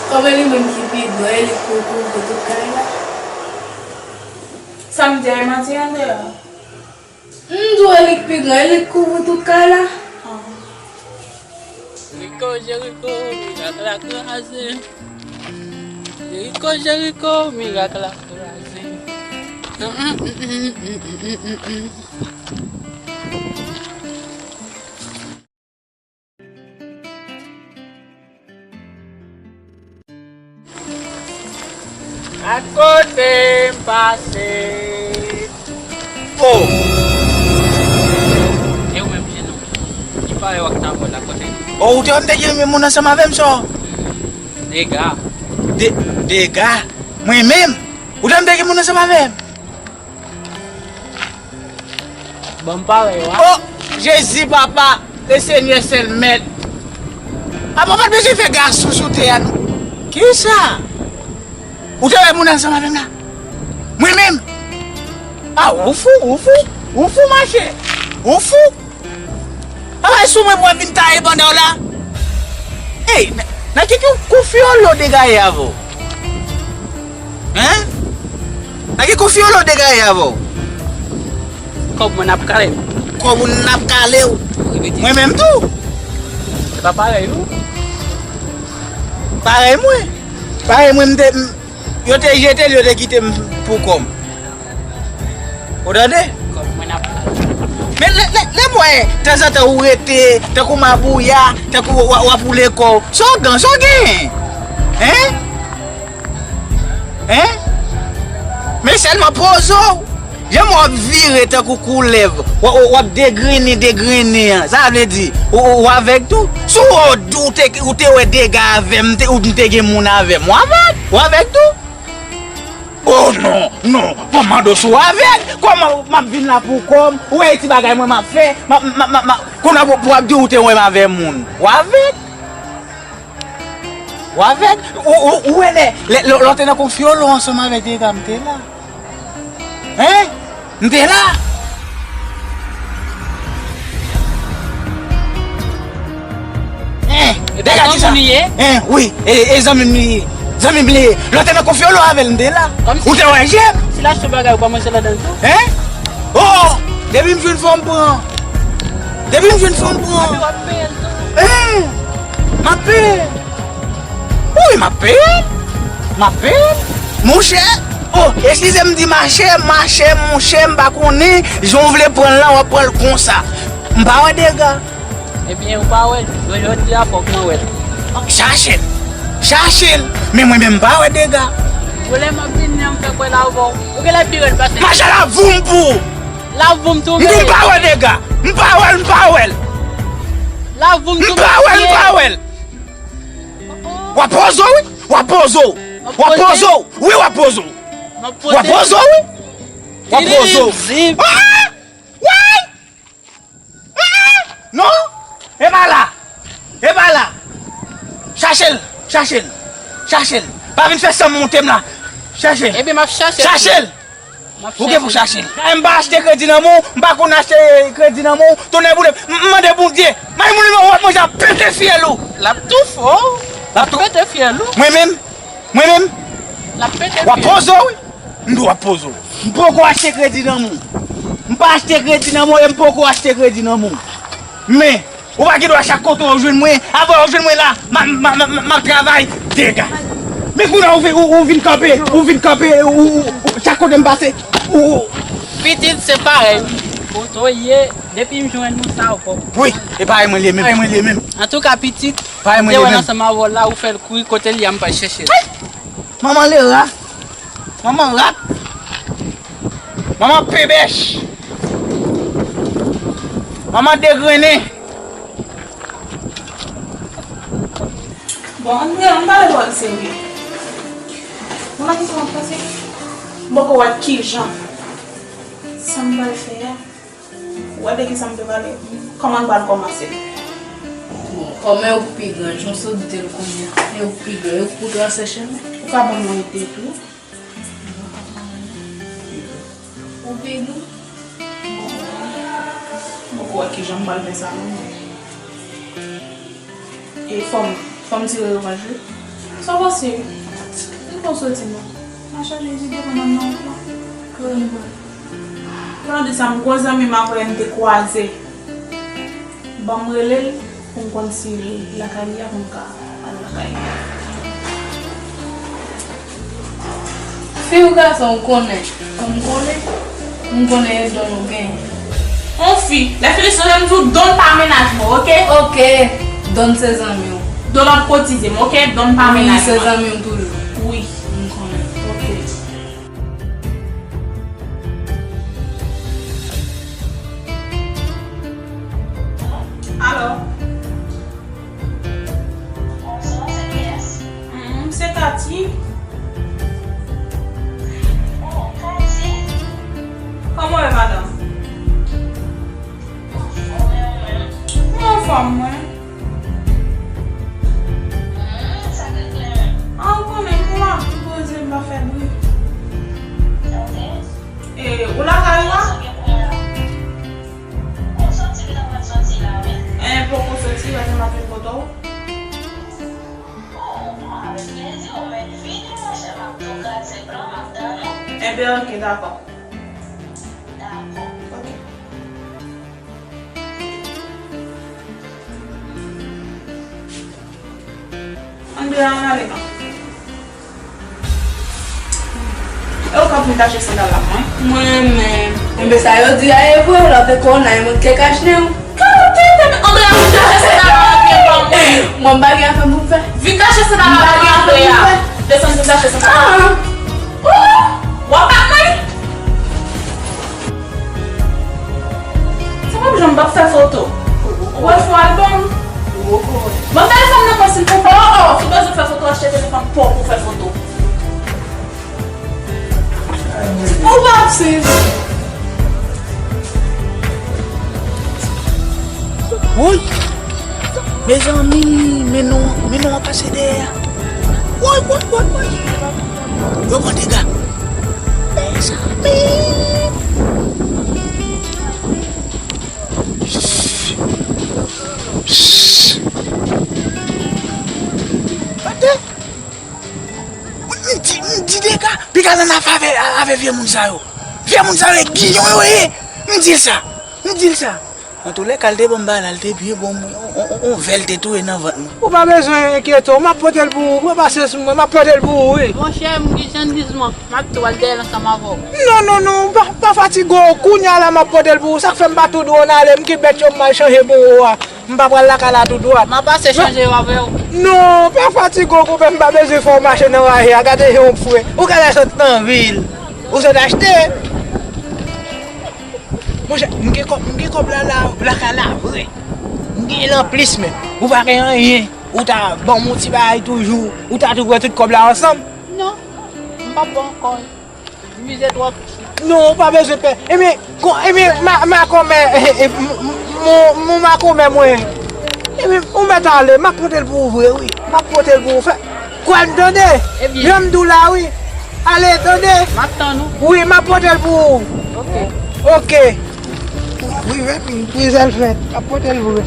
Kòm e li menm ki pi gran, e li k pou kouvri tout kay la. Sa m di a, e manti andeyò. M di w e li k pi gran, e li k kouvri tout kay la. Jeriko, Jeriko, mirak la kraze. Jeriko, Jeriko, mirak la kraze. Akote m pase. Oh! E ou menm, jenòm? Ki parèy w ak Tanpòl la, kote? Oh, ou te wè m te gen moun ansanm avè m, sò? Dega. De-, dega? Mwen menm? Ou te wè m te gen moun ansanm avè m? Ban m parèy ou a. Oh, Jezi, papa, Lesenyè sèl mèt. Apa w pa t bezwen fè gason sou tè a, non? Kisa? Ou te wè moun ansanm avè m la? Mwen menm? Ah, ou fou, ou fou, ou fou, machè. Ou fou. Apa e sou mwen pou w vin taye pandan w la? Ey, nan, nan ki kou, kou fyolo degaye avè w? Hein? Nan ki kou fyolo degaye avè w? Kòb mwen ap kale. Kòb ou n ap kale w. Repete. Mwen menm tou. Se pa parèy ou? Parèy mwen. Parèy mwen, m te, m, yo te jete l, yo te kite m pou kò m. Ou tande? Kòb mwen ap kale. Men lè, lè, lè m wè, tanzantan ou rete, tankou mabouya, tankou w, w, w ap woule kò w. Sa w gen, sa w gen? Hein? Hein? Men sèlman poze w. Jan w ap vire tankou koulèv, w, w, w ap degrennen, degrennen an. Sa vle di, ou, ou, ou avèg tou? Si w wè w di w te, ou te wè dega avè m, te, ou m te gen moun avè m, w avèg? Ou avèg tou? Oh non, non, kòmando sou avèg, kòman m ap vin la pou kò m, ou wè ti bagay mwen m ap fè, m ap, m ap, m ap, m ap, kounye a pou, pou w ap di ou te wè m avè moun, ou avèg? Ou avèg? Ou, ou, ou wè lè, lè, lè, lè w te nan konfyolo ansanm avèk Dega, m te la. Hein? M te la. Hein? Dega di sa. Hein? Wi, e, e zanmi m li ye. Zanmi m li ye. Lè w te nan konfyolo avè l, m te la. Ou te wè je m. Si l achte bagay, ou pa manje ladan l tou? Hein? Oh! Depi m jwenn fanm pran. Depi m jwenn fanm pran. Epi w ap peye l tou. Hein? M ap peye. Wi, m ap peye. M ap peye. Monchè. Oh, eskize m di machè, machè, monchè, m pa konnen jan w vle pran l lan, w ap pran l konsa. M pa wè Dega. Ebyen, ou pa wè l. Bon, jodi a fòk mwen wè l. Chache l. Chache l. Men mwen menm m pa wè Dega. Ou lè m ap vini an, m fèk wè l avè w. Ou genlè pi rèd pase m. Mache la voum pou ou. La voum tou. M di m pa wè Dega. M pa wè l, m pa wè l. La voum tou. M pa wè l, m pa wè l. W ap poze w, wi. W ap poze w. W ap poze w. Wi, w ap poze w. W ap poze w, wi. W ap poze w. Ah! Woy! Ah! Non! E pa la. E pa la. Chache l. Chache l. Chache l. Pa vin fè san m monte m la. Chache l. Ebyen, m ap chache l. Chache l. Ou gen pou chache. Kay m pa achte kredi nan men w, m pa konn achte kredi nan men w, tonnè boule m, m mande Bondye, may moun nan w ap manje ap pete fyèl ou. L ap toufe w. L ap pete fyèl ou. Mwen menm, mwen menm. L ap pete fyèl. W ap poze w, wi. M di w ap poze w. M poko achte kredi nan men w. M pa achte kredi nan men w e m poko achte kredi nan men w. Men, ou pa gen dwa chak kote w jwenn mwen, avan w jwenn mwen la, m ap, m ap, m ap, m ap travay, Dega. Men kounye a ou vin, ou, ou vin kanpe, ou vin kanpe, ou, ou, ou, chak kote m pase, ou, ou. Pitit, se parèy wi. Kote w ye, depi m jwenn ou sa w fò. Wi, e parèy mwen li ye menm. Parèy mwen li ye menm. Antouka, pitit, parèy mwen li ye menm. Ansanm avè w la, ou fè l kouri, kote l ye a, m pral chèche l. Manman lera. Manman rat. Manman pebèch. Manman degrennen. Bon, André, ann pale bòl serye. Ou nan ki sa w ap pase? M poko wè kijan. Sa m pral fè a. Ou wè de kisa m te pale? Kòman n pral kòmanse? Bon, kòman yo pi gran, jan w sot di l kounye a. Yo pi gran, yo pi gran se chemen. Ou ka ban mwen ide tou. Ou pi gran? Bon, ou wè kijan m pral fè sa non. E fò m, fò m tire revanj wi. Sa w panse? Li bon soti non. M a chanje ide pandan m nan wout lan. Ki revanj? Pandan de sa, m gwo zanmi m avè m te kwaze. Ban m rele l pou m konn si l lakay li a pou m ka al lakay li. Fi ou gason ou konnen? Ou m konnen? M konnen e Don ou genyen. On fi, lè fini sonje m di w Don pa mennaj mwen, oke? Oke, Don se zanmi w. Don ap kotize m, oke? Don pa mennaj mwen. Wi, se zanmi w toujou. Wi. M konnen. Oke. Alo? Bonswa, se kiyès? Mm, se Katy. Oh, Katy. Kòman w ye, madanm? Anfòm, e ou menm? Mwen anfòm, mwen. Mm, sa k rive? A, ou konnen, m la, m poze, m pa fè bri. Ok. E, ou lakay ou a? Sa w gen pou mwen la? Ou soti, m ta pral soti la, wi. E, poko soti, wè, m ap vin kote w. Oh, avèk plezi, ou mèt vini, monchè, m ap tou kraze plan, m ap tann ou. Enben, oke, dakò. Dakò. Oke. Andrea, ann ale non. E ou k ap vin tache sandal la pou mwen? Mwen menm. Enben sa yo di a e vre, lè w te kòna, e mwen ki te kache w. Kalite, Andrea vin tache sandal la nan pye pa mwen. Mwen m pa gen afè pou m fè. Vin tache sandal la pou mwen, Andrea. Desann vin tache sandal la. Ah. Oh! W ap bat mwen? Sa pa janm p ap fè foto. Ou wè sou albòm? Ban m telefòn nan mwen silvouplè. Oh, oh, si w bezwen fè foto, achte telefòn pa w pou w fè foto. Ou p ap sezi. Woy! Mezanmi, men non, men non an pase dèyè a. Woy, woy, woy, woy! Yo pran dega. Mezanmi! Gade! M di, m di dega, piga nan afè avè, avè vye moun sa yo. Vye moun sa yo, e giyon yo ye. M di l sa. M di l sa. Antoulèka, l te ban m bagay la, l te byen bon, mwen. On, on, on vè l te touye nan vant mwen. Ou pa bezwen enkyete w, m ap pote l pou ou. Pran pasyans mwen, m ap pote l pou ou, wi. Monchè, m gen jan n di zman. M ap tou al dèyè l ansanm avè w. Non, non, non, pa, pa fatige w. Kounye a la, m ap pote l pou ou. Sa k fè m pa tou dwòl ale, m gen bèt yo, m al chanje pou ou a. M pa pral lakay la tou dwat. M a pase chanje yo avè w. Non, pa fatige w, konpè, m pa bezwen fè w mache nan raje a. Gade jan w fre. Ou genlè sot nan vil. Ou sot achte. Monchè, m gen kòb, m gen kòb la, la, lakay la vre. M gen l anplis menm. Ou pa gen anyen. Ou ta ban m yon ti bagay toujou. Ou ta tou pran tout kòb la ansanm. Non, m p ap ba w ankò. Mize twòp. Non, ou pa bezwen pè. Ebyen, kon, ebyen, ma, makomè, eh, eh, m, m, mon, mon makomè mwen. Ebyen, ou mèt ale, m ap pote l pou ou vre, wi. M ap pote l pou ou. Fè, kwè m, tande? Ebyen. Jan m di w la, wi. Ale, tande? M ap tann ou. Wi, m ap pote l pou ou. Ok. Ok. Wi, wi, wi, wi, zèl fèt. M ap pote l vre.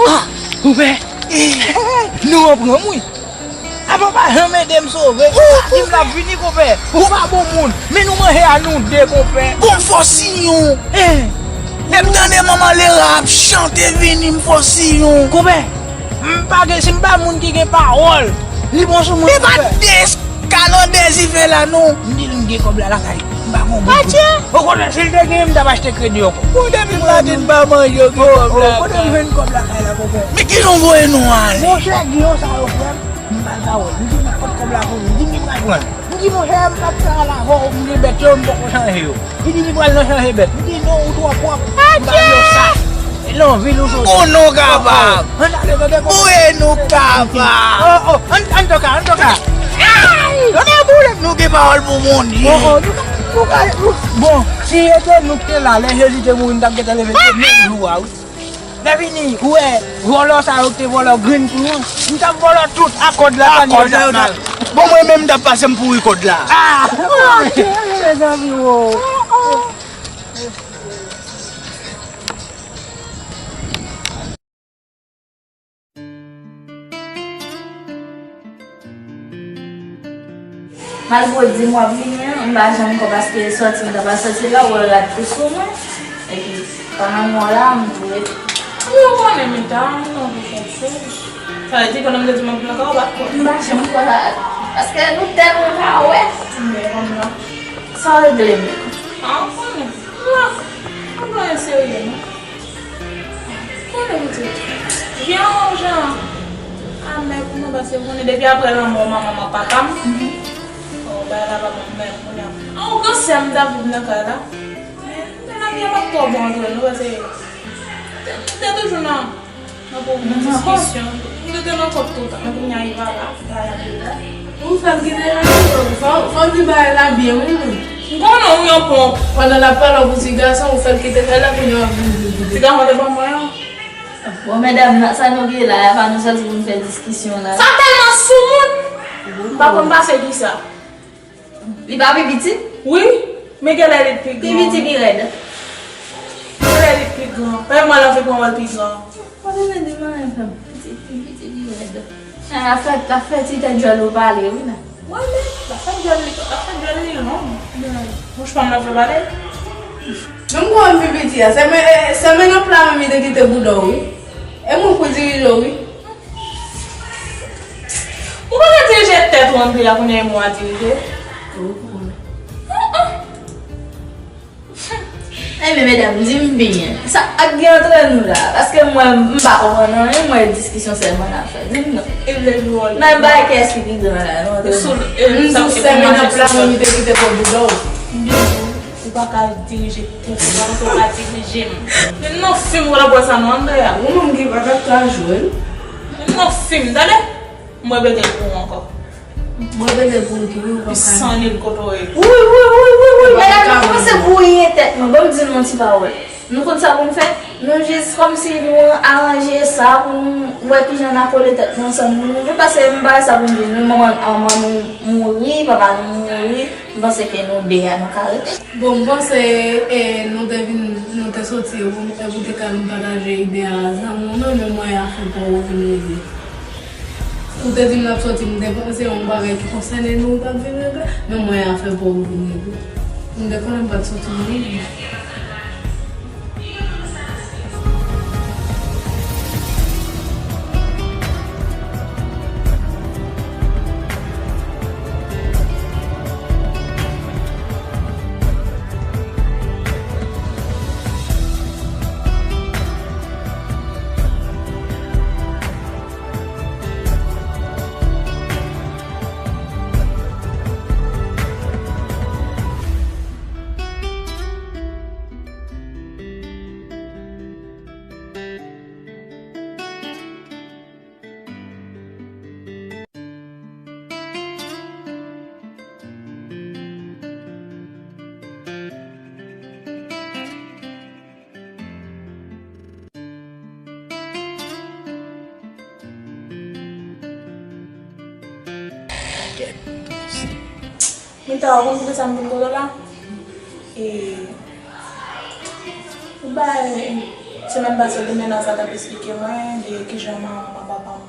Ah! Konpè! Nou an pran m wi! Apa pa janm ede m sove? Di m l ap vini, konpè! Ou pa bon moun! Men nou manje a nou de, konpè! Bon, m fò siyen w! Eh! Lè m tande manman Lera ap chante vini, m fò siyen w! Konpè! M pa gen, si m pa moun ki gen pawòl, li bon sou mwen, konpè! E pa de Kalandèz i fè la non. M di l m gen kòb la lakay. M pa gon bout. Okontrè, si l te genyen, m t ap achte kredi ankò. Bon, depi maten n pa manje, yo gen kòb lakay. Kote m jwenn kòb lakay la, konpè? Men kijan w voye nou ale? Monchè, giyon sa yo, frè m, m pa ka wè. M di m ap pot kòb la pou li. M di m pral pran l. M di, monchè, m p ap fè al avè w, m gen bèt yo, m poko chanje yo. Li di li pral nan chanje bèt. M di, non, ou twò pwòp. M ba yo sa. E nan vil ou soti. Ou nou kapab. Ann ale, tande, konpè. Ou e nou kapab. Oh, oh, ann, ann toka, ann toka. Ay! Tande, boulèt, nou gen pawòl pou Bondye. Oh, oh, nou ka, nou ka, nou, bon, si e te nou k te la, lè Jezi te mouri, n t ap gentan leve, se menm jou a, wi. Lè vini, ou wè, vòlò sa yo k te vòlò grenn kou an, m t ap vòlò tout ak kòd la, tann yo t ap mal. Bon, mwen menm, m t ap pase m pouri kòd la. Ah! Mezanmi, wo. Malgre w di m w ap vini an, m pa janm kwè paske sòti m ta pral sòti la, ou wè rad tou sou mwen. Epi, pandan m wè w la, m tou ret. Ou konnen Mita, m nan pou fè sèj. Sa vle di pandan m te di m ap vin lakay ou, w pa t kwè. M pa janm kwè la. Paske nou tèlman pa wè. M byen konprann. Sa w regle menm? A, ou konnen. M la. M pa anyen serye, non. Konnen m di, jan, jan amè pou mwen, paske m konnen depi apre lanmò manman m ak papa m, bon, bagay la pa bon menm kounye a. An, yon gran sè m t ap viv nan kay la. Men lavi a pa t twò bon antre nou, paske te, te toujou nan, nan pwoblèm, diskisyon. M te nan kont toutan, men kounye a, li pa la. Ou fè l kite la, fò, fò l di bagay la byen, wi, wi. M konnen w yon ponp. Pandan l ap pale w pou ti gason, ou fè l kite kay la, kounye a w ap vin di l kite. Ti gason te ban mwen an. Bon, medam, sa nou gen la, a pa nou sòti pou n fè diskisyon la. Sa tèlman soumoun! M pa konn pase ki sa. Li pa pi piti? Wi, men genlè li pi gran. Pi piti, pi rèd. Genlè li Pi gran. Fè mwen anvi pran wè l pi gran. Mwen te vin di mwen menm fè pitit, pitit li rèd. Afè, afè ti tèt djòl ou pale, wi la. Mwen menm, afè djòl li, afè djòl li long. Bouch pa m nan fè pale. Menm kou an pi piti a, se men, se men nan pla menm li te kite bouda w, wi. E mwen pou dirije w, wi. Ou pa ka dirije tèt ou antre a kounye a e mwen a dirije. Enben, medam, di m byen, sa k gen antre nou la? Paske mwen, m pa konprann anyen, mwen, diskisyon sèlman n ap fè. Di m non. Nan bagay kiyès ki pi gran la, nou antre nou. M di w sèmen nan pla mwen, li te kite pou bouda w. Ou pa ka dirije tèt ou, ou pa ka dirije m. Men nan fim ou la bwè sa non, Andrea. Ou menm ki pa t ap ka jwe l. Men nan fim, tande? Mwen pete l pou ou ankò. Mwen pete l pou ou tou, wi, ou p ap ka. San nil kote w ye. Wi, wi, wi, wi, wi. Medam, nou kòmanse bwouye tèt mwen. Ban m di nou yon ti pawòl. Nou konn sa pou n fè? Nou jis kòmsi nou aranje sa pou nou wè kijan n a kole tèt nou ansanm. Nou, nou, paske m pa wè sa pou n di. Nou, manman, manman nou mouri, papa nou mouri. M panse ke nou de a, nou ka rete. Bon, m panse, e, nou te vin, nou te soti, e pou, e pou te ka vin pataje ide a zanmi w nan, men mwen a fè pou ou vin regle. Ou te di m n ap soti, m te panse yon bagay ki konsène nou, ou t ap vin regle, men mwen a fè pou ou vin regle. M te konnen m pa t soti pou li. Mita, ou konn poukisa m vin kote w la? E, ou bay, semèn pase, te mennaj sa t ap esplike mwen de kijan manman papa m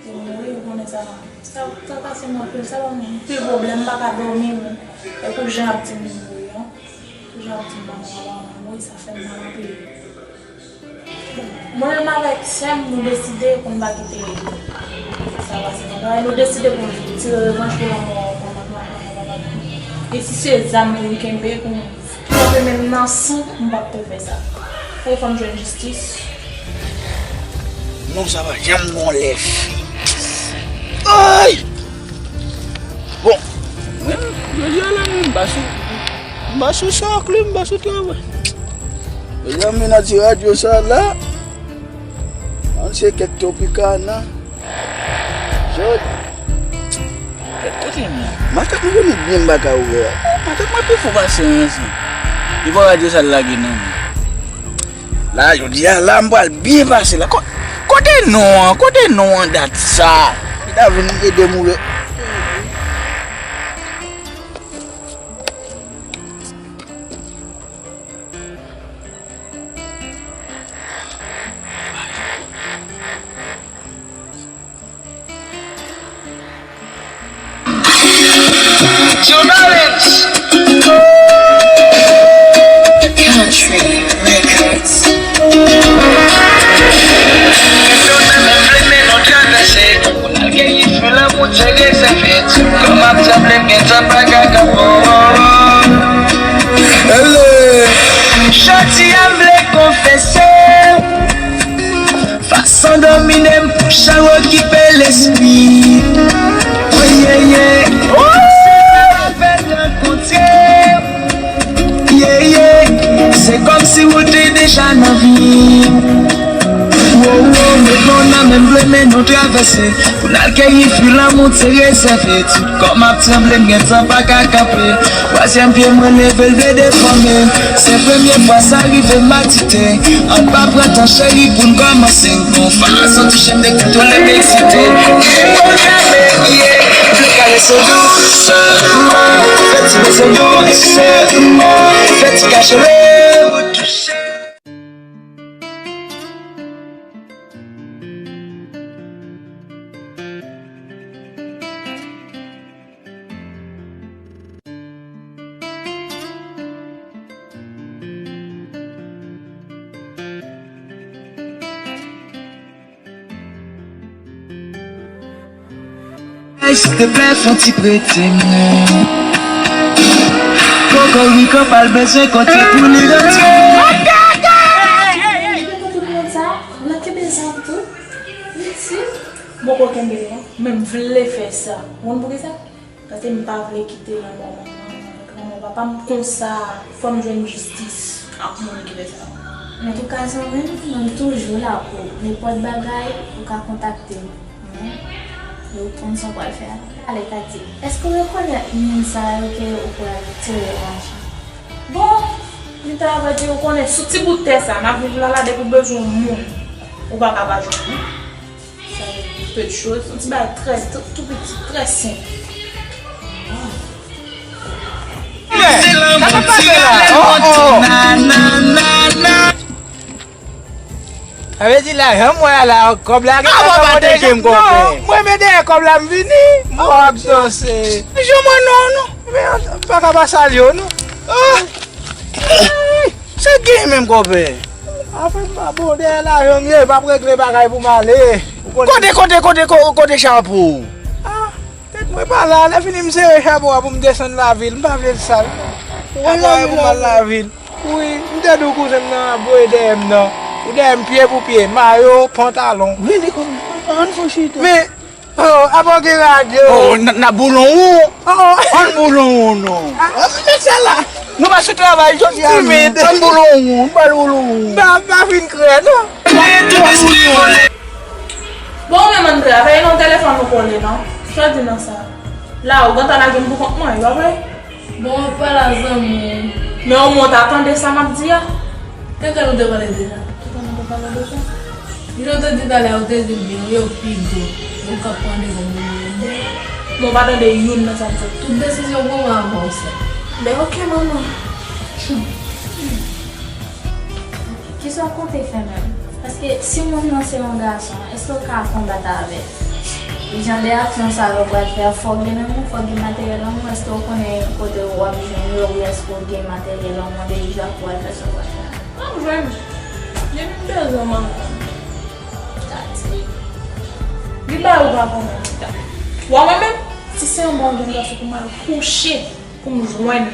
te mouri, ou konnen sa, sa trakase m anpil, sa ban m anpil pwoblèm, m pa ka dòmi, men, e pou jan y ap di m li mouri an, pou jan y ap di m manman papa m mouri, sa fè m mal anpil. Bon, mwen menm avèk sè m, nou deside pou n pa kite sa pase konsa. Nou deside pou n tire revanj pou lanmò manman, manman, manman, manman. E si se zam nou kenbe pou nou kanpe menm nan san, m p ap te fè sa. Fò fò n jwenn jistis. Non, sa pa janm gon lèf. Ay! Bon, mwen, jodi a la, m pa sou, m pa sou chak li, m pa sou travay. Mezanmi, nan ti radyo sa la, an se kèk Tropicana. Jodi. Kèt kote m ye? Makak mwen konnen byen m pa ka ouvè. Makak mwen pi fò pase yon ansanm. Li pa radyo sa l lage nan men. La, jodi a, la, m pral byen pase la. Ko-, kote non an? Kote non an dat sa? Li ta vin ede m ouvè. Joe Balance. Country Records. Pou n al keyi fwi lanmou te rezève. Ti kò m ap tranble, m gentan pa ka kanpe. Jodi a m vle konfese. Fason domine m pou chan okipe lespri. Oh, yeah, yeah. Oh, se pa fèt rankontre. Yeah, yeah. Se kòmsi ou te deja nan vi m. Wo, wo, met men w nan men m, vle men nou travèse. Pou n al keyi fwi lanmou te rezève. Ti kò m ap tranble, m gentan pa ka kanpe. Twazyèm pye mwen leve l vle defòme. Se premye fwa sa rive m atite. Ann pa pran tan cheri pou n kòmanse. Gon fason touche m dekontwole m eksite. Depo dame, yeah. Vle karese w dousman. Fè ti beze w dousman. Fè ti kache w touche. Silteplè, fè yon ti prete m. Kokoriko pa bezwen konte pou li rantre. Pou tout moun sa, n ap kenbe zam tou. Mèsi. M poko kenbe l non, men m vle fè sa. Ou konn poukisa? Paske m pa vle kite lanmò manman m avèk lanmò papa m konsa. Fò m jwenn jistis ak moun ki fè sa. Antouka, zanmi m, mwen m toujou la pou ou. Nenpòt bagay, ou ka kontakte m. Men, yo konn sa w pral fè a. Ale, Katy, èske w rekonèt moun sa yo ke ou pral tire lajan? Bon, li ta vle di ou konnen sou ti bout tè sa, n ap viv la la, depi w bezwen yon moun, ou pa ka pa jwenn li. Sa yo pe de choz, yon ti bagay trè, tou, tou piti, trè senp. Sa k ap pase la? Oh, oh. Sa vle di lajan m wè a la, kòb la gen tan kòmanse gen m konpè. Mwen men dèyè kòb la m vini, m wè w ap danse. Jan mwen non, non. Men pa ka pa salye w non. Ah. Sa k genyen menm konpè? Afè m pa bon, dèyè lajan m ye, m ap regle bagay pou m ale. Ou konnen. Kote, kote, kote, ko-, kote chapo w? Ah, tèt mwen pa la, lè fini m sere chapo a pou m desann lavil, m pa vle l sal. Ou wè, chapo a pou m al lavil. Wi, m te di w kouzen m nan ap voye dèyè m nan. Ou dèyè m pye pou pye, mayo, pantalon. Vini kòm, ann fon chita. Men, oh, apa w gen radyo? Oh, n, n ap boulon ou? Oh, oh. Ann boulon ou non? Ah, oh, met sa la. Nou pa sou travay, jòs timid. Ann boulon ou, nou pral boulon ou. M pa, m pa fin krè non. Bon, ou menm ann travay non, telefòn ou kole non. Sa w di nan sa? La, ou gentan lage m pou kont mwen, e pa vre? Bon, w ap pale a zanmi w. Men omwen w ta tande sa m ap di a? Kèk lè nou te pale deja? Kèk lè nou te pale deja? Jan w te di talè a, ou te di l byen, wi, yo pi gwo. Yo k ap pran de gwo moun yo. Men w pa tande youn nan sa m sot. Tout desizyon w pran, mwen avè w, sè. Ben, oke, manman. Kisa w konte fè menm? Paske si moun nan se yon gason, èske w ka konbat avè l? Jan de aksyon sa yo pral fè, fò w gen nan men w, fò w gen materyèl nan men w, èske w konnen kote w ap jwenn yo, oubyen èske w gen materyèl nan men w deja pou w al fè sa w pral fè a? M ap jwenn. Depi m bezwen manman m. Tati. Li ba ou pa konnen. Wè mwen menm, si se yon bon jèn gason pou m al kouche, pou m jwenn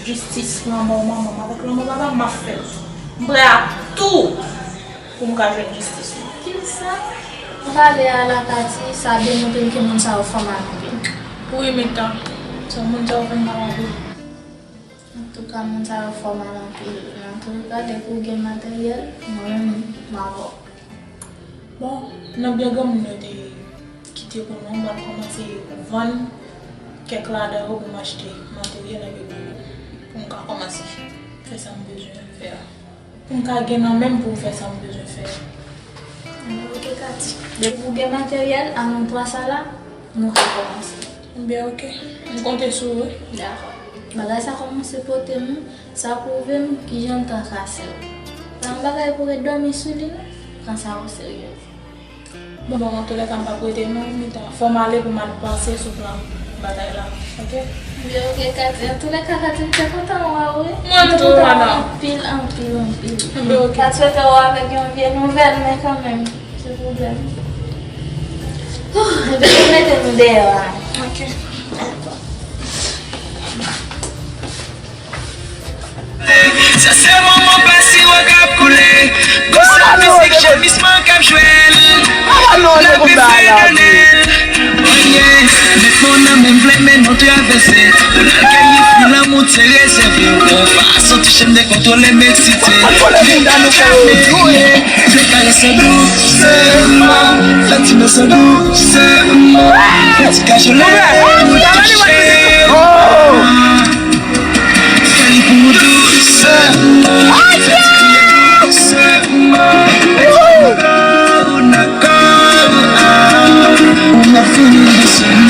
jistis lanmò manman m avèk lanmò papa m, m ap fè l. M prè a tou pou m ka jwenn jistis mwen. Kisa? Ou pale a la Katy, sa demontre m ke moun sa yo fè mal anpil. Wi, men tan. Se moun sa yo fè m mal anpil. Antouka, moun sa yo fè w mal anpil. Antouka, depi w gen materyèl, mwen menm, m avè w. Bon, nan byen granmoun yo te kite pou nou, m pral kòmanse vann kèk ladan yo pou m achte materyèl epi pou, pou m ka kòmanse fè sa m bezwen fè a. Pou m ka gen nan men m pou m fè sa m bezwen fè a. Enben, oke, Katy. Depi w gen materyèl, a nan pwa sa la, nou ka kòmanse. Enben, oke. M konte sou ou, wi. Dakò. Bagay sa kòmanse pote m, sa pwouve m kijan l trakase w. Pa yon bagay pou w ret dòmi sou li, non. Pran sa o serye. Bon, bon, antoulèka, m p ap rete non, mitan. Fò m ale pou m al panse sou plan batay la, oke? Enben, oke, Katy. Antoulèka, Katy, m te kontan wè w, wi. Mwen tou, madanm. Anpil, anpil, anpil. Enben, oke. M ta swete w avèk yon vye nouvèl, men kanmenm, se pwoblèm. Ouh, enben, nou mete nou deyò a. Oke. Sa se moman pase w k ap koule. Konsa mizik, jèmisman k ap jwe l. N ap eseye donnen l. Oh yeah. Met mwen nan men, vle men nou travèse. Pou n al keyi fwi lanmou te rezève. Yon fason touche m dekontwole m eksite. Li ka mele, fè karès dousman. Fè ti beso dousman. Fè ti kajole pou touche. Fè li pou ou dousman. Fè ti kriye dousman. Fè ti kriye dousman. Ou nan kò m. Ou nan fini dousman.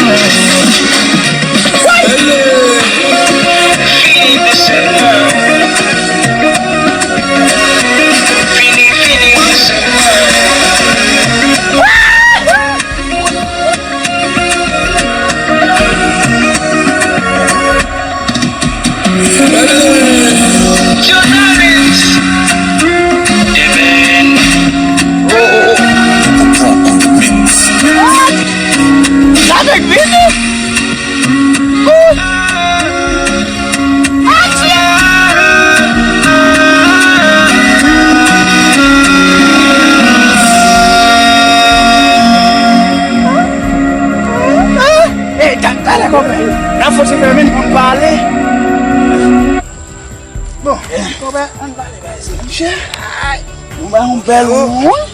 Fini dousman. Fini, fini dousman. Sa fèk vit? Konpè, ann pale bagay sa, monchè. Ay, nou ba yon bèl wouy.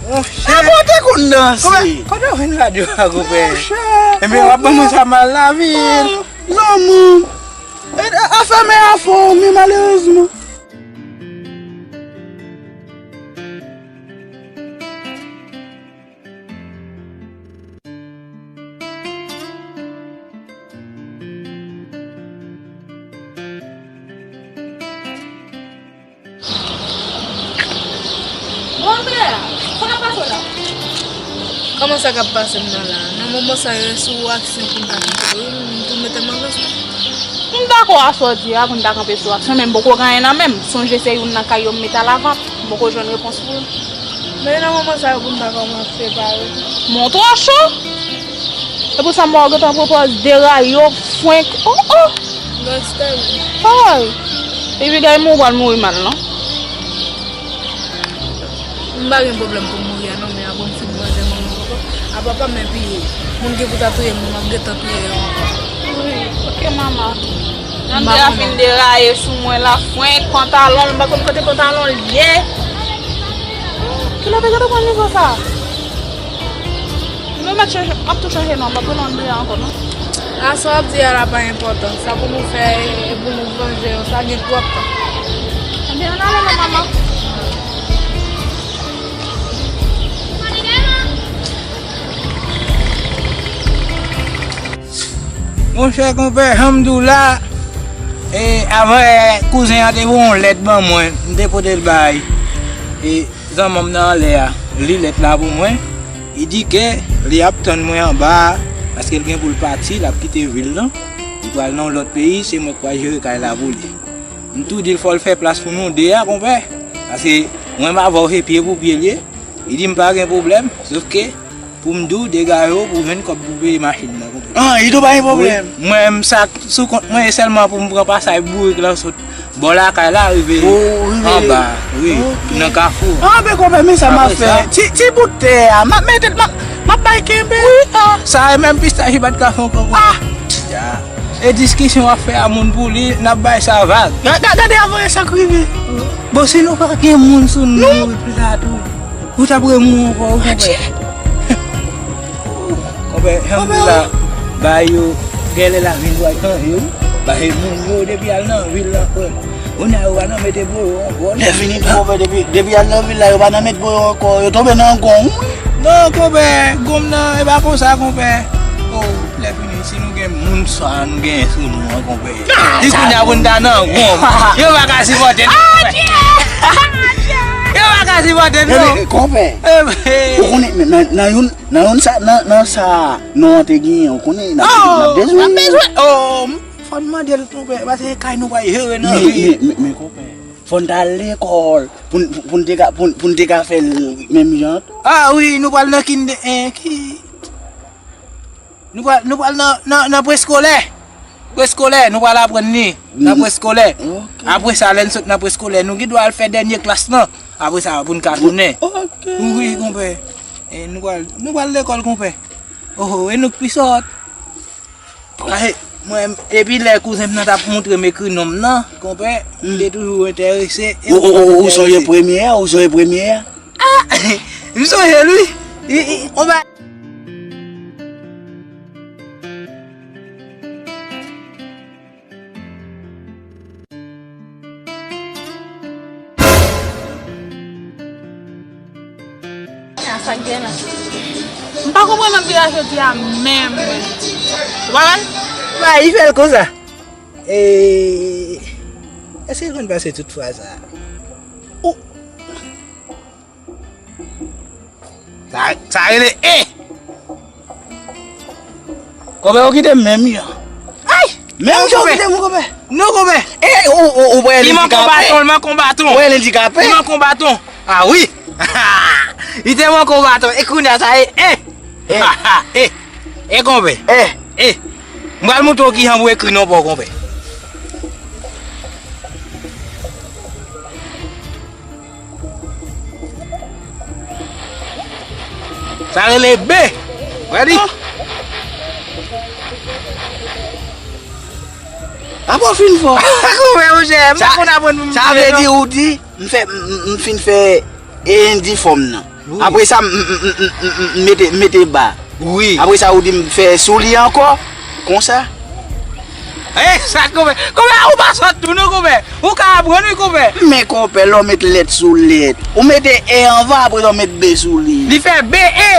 Monchè. Akote konn danse. Konpè, kote w vin radyo a, konpè? Monchè. Enben, w ap ban mwen sa mal lavil. Oh, zanmi. E, a, afè men afè w, men malerezman. Kòman sa k ap pase m nan la? Nan moman sa yo, se sou aksyon pou m ta kanpe wi, m tou mete m an rans. M dakò a sa w di a pou n ta kanpe sou aksyon, men m poko gen anyen nan men m. Sonje se youn nan kay yo m mete alavant, m poko jwenn repons pou l. Men nan moman sa yo pou n ta kòmanse pare. Men w twò cho! E pou sa m wè w gentan pran pòz deraye w, fwenk. Oh, oh! Gangsta wi. Ay! Epi gade m ou pral mouri mal non. M pa gen pwoblèm pou m mouri a non, men apre m fin vanje manman m ankò. A papa m epi moun ki pou ta touye m, m ap gentan touye yo ankò. Wi, oke manman. Andrea fin deraye sou mwen la, fwenk, pantalon l, m pa konn kote pantalon l ye. Kilè w te gentan pran nivo sa? Nou mèt chanje, m ap tou chanje non, m ap rele Andrea ankò non. A sa w ap di a la pa enpòtan, sa pou nou fè e pou nou vanje yo, sa gen twòp tan. Ebyen, ann ale non manman. Monchè konpè, jan m di w la, e, avan yè, kouzen an te voye yon lèt ban mwen, m te pote l bay, e, zanmi m nan anlè a, li lèt la pou mwen. Li di ke li ap tann mwen anba a, paske l gen pou l pati, l ap kite vil lan, li pral nan yon lòt peyi, se mwen k pral jere kay la pou li. M tou di l fò l fè plas pou nou de a, konpè, paske mwen m avè w se pye pou pye l ye. Li di m pa gen pwoblèm, sòf ke pou m di w degaje w pou w jwenn kòb pou peye machin nan, konpè. Ah, li di w pa gen pwoblèm. Wi, mwen menm sa sou kont mwen e sèlman pou m pran pasaj bourik lan sot bò lakay la rive anba, wi, nan kafou. Ah, ben konpè, men sa m ap fè. Ti, ti bout tè a, m ap mete, m ap, m ap bay kenbe. Wi, ah, sa e menm pistach li pa t ka fè ankò. Ah! Ya. E diskisyon w ap fè a moun pou li, n ap bay sa vag. Ga-, ga-, gade avan sa k rive. Bon, si nou pa gen moun sou nou, nou pi la tou. Ou t ap remouri ankò, wi, konpè. Konpè, jan m di la, ba yo, genlè lavi nou a chanje, wi. Ba e moun yo, depi al nan vil la, frè m. Kounye a, yo pa nan mete boyo ankò. Lè fini tou, konpè, depi, depi al nan vil la, yo pa nan met boyo ankò. Yo tonbe nan gonm, wi. Non, konpè, gonm nan, e pa konsa, konpè. Oh, lè fini, si nou gen moun sa nou genyen sou nou an, konpè. Ti kounye a pou n ta nan gonm. Yo pa ka sipòte n, konpè. Yo pa ka sipòte n, non. Konpè, ou konnen, nan, nan youn, nan youn sa, nan, nan sa, non, an te genyen, ou konnen, n ap, n ap bezwen. Oh, fò n mande l, konpè, paske se kay nou pral jere nan vi. Men, men, men, men, konpè, fò n t al lekòl, pou n, pou, pou n te ka, pou, pou n te ka fè l menm jan tou. Ah, wi, nou pral nan kin de, eh, ki, Nou pral, nou pral nan, nan, nan preskolè. Preskolè, nou pral aprann li nan preskolè. Ok. Apre sa, lè n sot nan preskolè, nou gen dwa al fè dènye klas lan. Apre sa, pou n ka tounen. Ok. Wi, konpè. E nou pral, nou pral lekòl, konpè. Oh, oh, e nou k pi sòt. Kay, mwen, epi lè kouzen m nan t ap montre m ekri non m nan, konpè, m te toujou enterese. Ou, ou, ou, ou sonje premye a, ou sonje premye a? Ah! M sonje l, wi. I, i, on ba- A sa k gen la. M pa konprann anpil a jodi a menm. Ou pa wè? Ba, li fè l konsa. E, èske l konn pase tout fraz sa? Ou, Sa, sa rele e. Konpè, ou kite m menm jan. Ay! Menm jan ou kite m, konpè. Non, konpè. E, ou, ou, ou pral andikape. Li manke w baton, li manke w baton. Ou pral andikape. Li manke w baton. Ah wi. Li te manke w baton. E kounye a, sa e e. E. E. E, konpè. E. E. M pral montre w kijan pou ekri non pa w, konpè. Sa rele be. Ready? Ah. Apa w fin fò? Konpè, monchè, m pa konn aprann pou m sa vle di ou di, m fè, m, m, m fin fè e endifòm nan. Wi. Apre sa, m, m, m mete, m mete ba. Wi. Apre sa, ou di m fè sou li ankò. Konsa. E, sa konpè. Konpè, ou pa sòt tou non, konpè. Ou ka aprann, wi, konpè. Men konpè, lè w met lèt sou lèt. Ou mete e anvan, apre sa, w met be sou li. Li fè be e.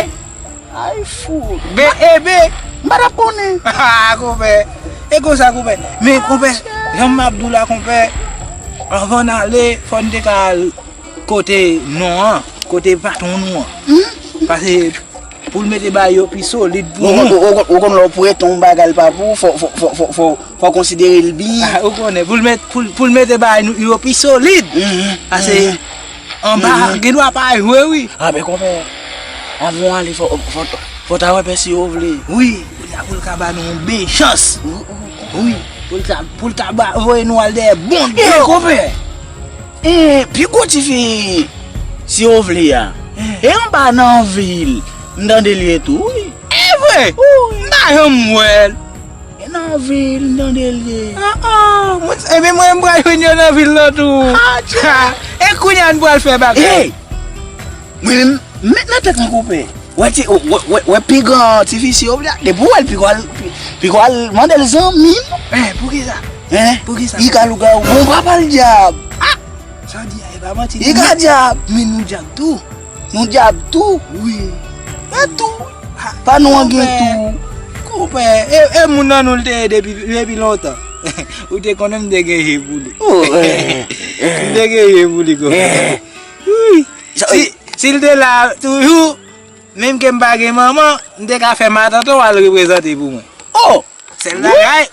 Ay, fout. B E B. M pa t ap konnen. Ah, konpè. E konsa, konpè. Men, konpè, jan m ap di w la, konpè, anvan n ale, fò n te ka al kote non an, kote patwon nou an. Paske pou l mete bagay yo pi solid pou nou. Ou konn lè w prete yon bagay l pa pou ou, fò, fò, fò, fò, fò, fò konsidere l byen. Ah, ou konnen, pou l met, pou l, pou l mete bagay nou yo pi solid. Paske anba, gen dwa pa jwe, wi. Ah, ben, konpè, avan w ale, fò, fò, fò ta wè pè si yo vle. Wi, pou l ka, pou l ka ba nou yon bèl chans. Wi, pou l ka, pou l ka ba, voye nou al dèyè Bondye. E, konpè, e, pi gwo tifi, si yo vle a. E anba nan vil, m tande l ye tou, wi. E vre? Wi. M pa janm wè l. E nan vil, m tande l ye. Ah, ah, mwen, ebyen, mwen, m pral jwenn yo nan vil lan tou. Ah, tcha. E kounye a n pral fè bagay. Ey! Mwen menm, m met nan tèt mwen, konpè. Wè, ti, wè, wè, wè, pi gran tifi si yo vle a, depi w wè l, pi gwo al, pi, pi gwo al mande l zanmi m. Eh, poukisa? Hein? Poukisa? Li ka lougawou, bon, papa l dyab. Ah! Sa w di a, e pa manti. Li ka dyab. Men nou dyab tou. Nou dyab tou. Wi. E tou. Pa nou an gen tou. Konpè, e, e moun nan nou l te ye depi, depi lontan. Ou te konnen m te gen je pou li. M te gen je pou li, konpè. Wi. Si, si l te la toujou, menm ke m pa gen manman, m te ka fè matant ou al reprezante pou mwen. Oh! Sèl bagay,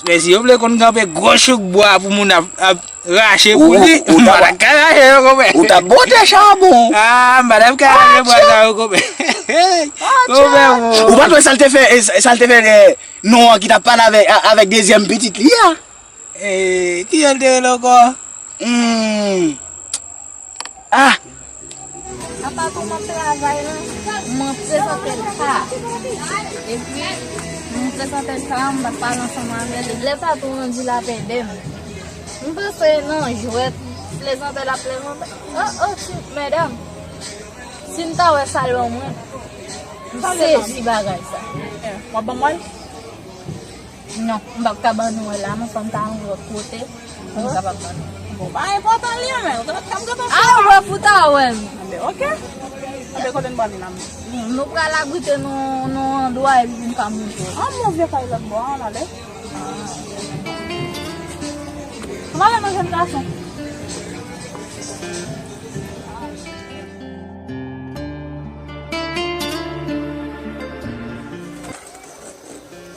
mèsi, yo vle konn kanpe gwo chouk bwa pou moun ap, ap rache pou li. M pa t ap ka rache yo, konpè. Ou t ap bote chabon. Ah, m pa t ap ka rache bwa sa yo, konpè. Konpè, ou pa t wè sa l te fè, sa l te fè, non an ki t ap pale avèk, avèk dezyèm pitit li a? Eh, kijan l te rele ankò? Hmm. Ah! Apa tou m ap travay la, m prezante l ka. Epi, m prezante l ka, m pa t pale ansanm avè l. Lè sa tou rann di l ap ede m. M panse nan jwèt, plezante l ap plezante. Oh, oh, shit, medam. Si m ta wè sa l ban mwen, m sezi bagay sa. W ap ban mwen l? Non, m p ap ka ban nou l la, men fò m ta rantre lòt kote pou m kapab ban nou. Bon, pa enpòtan li, men, ou t ap ka m gentan fè. A, ou wè pou ta wè m. Anben, oke. Anben, kote n pral la menm? Nou pral abrite nou, nou andwa epi pou m ka montre w. An, mon vye kay lòt bò a, ann ale. Ann ale, non, jèn gason.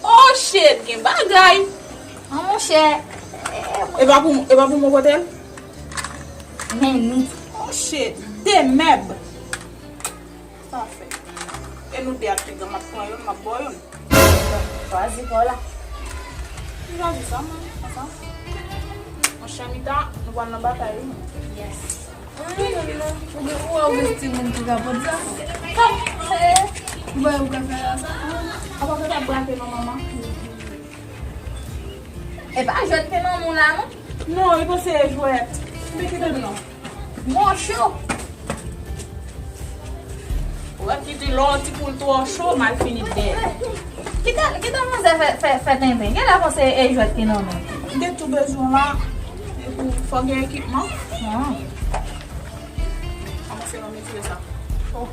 Oh shit, gen bagay. An monchè. E pa pou, e pa pou mwen pote l? Men nou. Oh shit, de mèb. Sa fè. E nou de ak piga, m ap pran youn, m ap ba w youn. Chwazi pa w la. M chwazi sa, mwen, konsa. Monchè Mita, nou pral nan batay, wi. Yes. Ou gen, ou wè ou gen timoun ki ka pot sa? Ou wè ou ka fè la sa? Apa w t ap brake non, manman? E pa jwèt ke manman w la, non? Non, li panse e jwèt. Men kite l non. Bon, cho. Ou wè ki di lè yon ti poul twò cho, malfini dèyè. Kite, kite manzè fè, fè, fè tenten. Genlè panse e jwèt ki nan men. M te tou bezwen la, epi fò gen ekipman. Ah. Kòman se nan metye sa? Oh.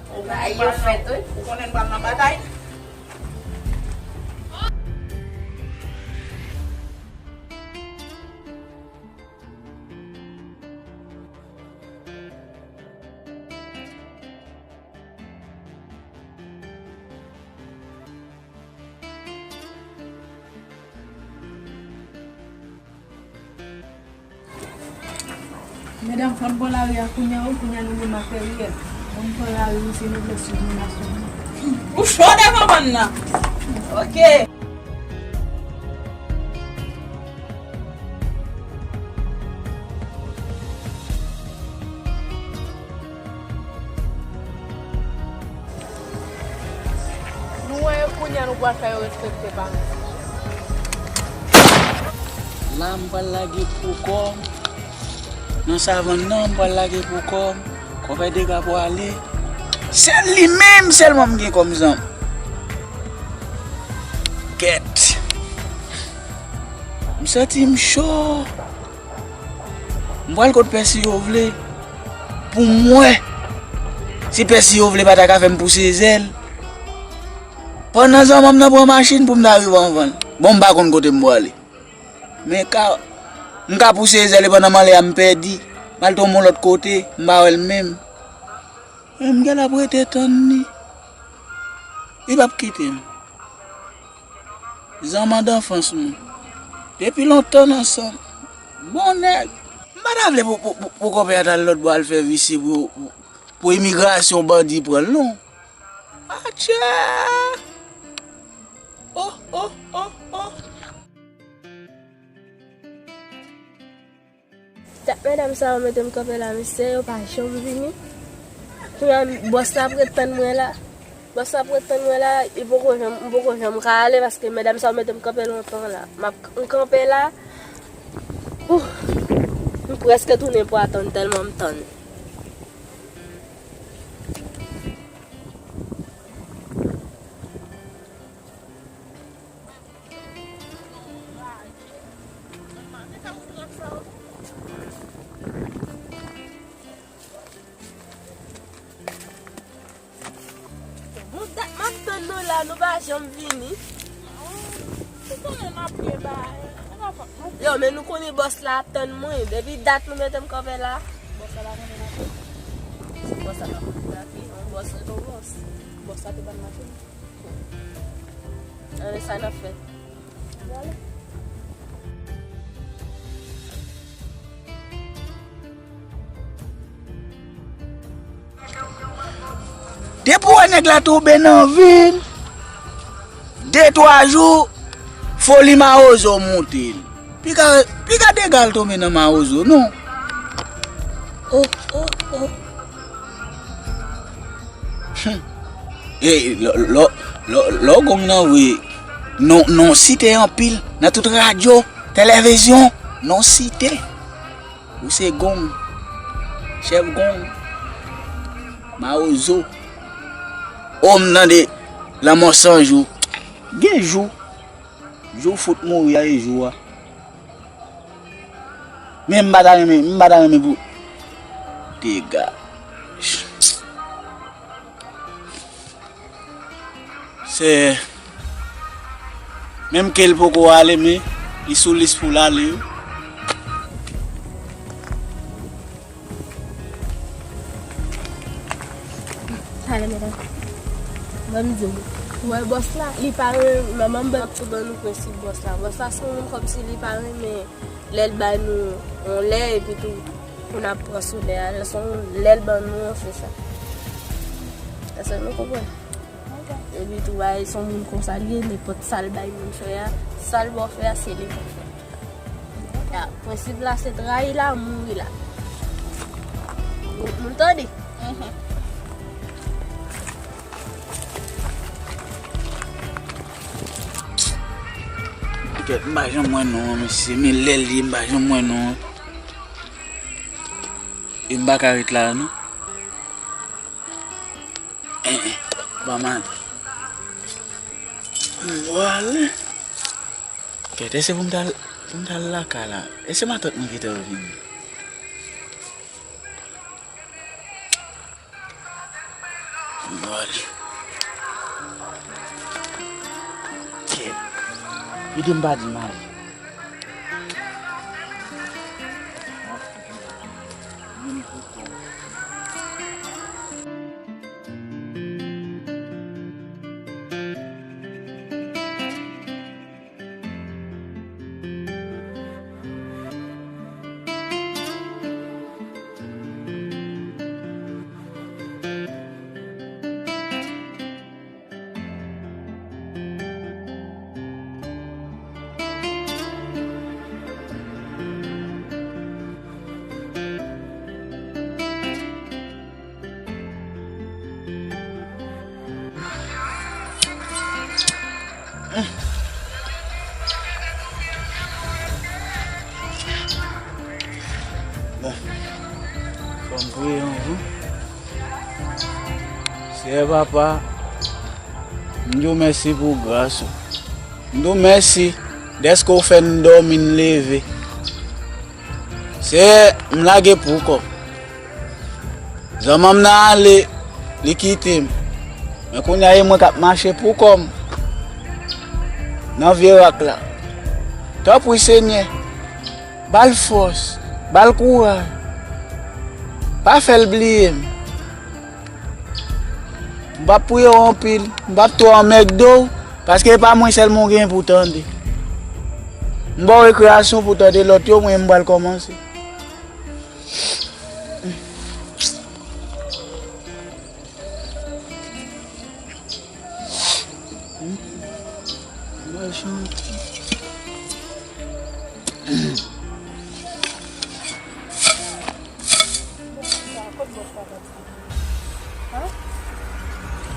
Ou konnen yo fèt, wi. Ou konnen n pral nan batay? Medam, fò n pran lari a kounye a, wi, kounye a nou gen materyèl. Fò n pran lari, wi, si nou vle swiv nou nasyon. Ou cho devan bann nan. Oke. Nou wè kounye a nou pral fè yo respekte pa nou. La, m pral lage pou kò m. Nan savann nan, m pral lage pou kò m. Kò fè dega pou ale. Sèl li menm sèlman m gen kòm zanmi. Kèt. M santi m cho. M pral kot pèsi yo vle. Pou m wè si pèsi yo vle pa ta ka fè m pouse zèl. Pandan zanmanm nan pran machin pou m ta rive anvan l. Bon, m pa konn kote m prale. Men ka, m ka pouse zèl e pandan m anlè a m pèdi. M al tonbe yon lòt kote, m pa wè l menm. Men m gen ap rete tann li. Li p ap kite m. Zanman danfans nou. Depi lontan n ansanm. Bon nèg. M pa ta vle pou, pou, pou, pou konpè a t al lòt bò al fè visye pou, pou, pou imigrasyon bandi pran l non. Atchè! Oh, oh, oh, oh. Dat medam sa yo mete m kanpe la, mesye, yo pa janm vini. Kounye a, bòs la ap ret tann mwen la. Bòs la ap ret tann mwen la, li poko janm, m poko janm ka ale paske medam sa yo mete m kanpe lontan la. M ap, m kanpe la. Ouh, m prèske tounen pou atann tèlman m tann. Bon, dat m ap tann nou la, nou pa janm vini. Yo, men nou konnen bòs la ap tann mwen. Depi dat nou mete m kanpe la. Bòs la pa konnen n ap tann. Bòs la pa konnen n ap tann. Bòs la, bòs. Bòs la te ban maten. Ann, sa n ap fè? Depi w wè nèg la tonbe nan vi l, de twa jou, foli mawozo moute l. Piga, piga dega l tonbe nan mawozo, non. Oh, oh, oh. Hmm. E, lò, lò, lò, lò gong nan vre, non, non site anpil, nan tout radyo, televizyon, non site. Ou se gong, chèf gong, mawozo. Oh, m tande lanmò san jou. Gen jou. Jou fout mouri a, e jou a. Men m pa ta renmen, m pa ta renmen pou dega. Se menm ke l poko ale, men li sou lis pou l ale wi. Talè, medam. Ban m di w. Ou wè bòs la, li pa renmen manman m ban ap tou ban nou prensip bòs la. Bòs la se yon moun kòmsi li pa renmen lè l ba nou yon lè epi tou pou n ap pran sou lè a. Lè se yon lè l ban nou an, se sa. Èske nou konprann? Epi tou, bay, se yon moun konsa li ye, nenpòt sa l bay moun fè a, sa l ba w fè a, se li pou fè. Ya, prensip la, se trayi la, mouri la. Nou tande? Mhm. Kèt, m pa janm wè non an, mesye. Men lè l ye, m pa janm wè non an. E m pa ka ret la, non. Eh, eh, pa mal. M prale. Kèt, èske pou m t al, pou m t al lakay la? Èske matant mwen gentan vini? M prale. Kèt. Ede m pa di mal. Bon, fò m priye yon kou. Seyè Papa, m di w mèsi pou gras ou. M di w mèsi dèske w fè n dòmi, n leve. Seyè, m lage pou kò m. Zanmanm nan ale, li kite m. Men kounye a, e mwen k ap mache pou kò m nan vye rak la. Tanpri, Senyè, ba l fòs, ba l kouraj. Pa fè l bliye m. M p ap priye w anpil, m p ap twò anmègde w, paske e pa mwen sèlman w gen pou tande. M ba w rekreyasyon pou tande lòt yo, mwen m pral kòmanse.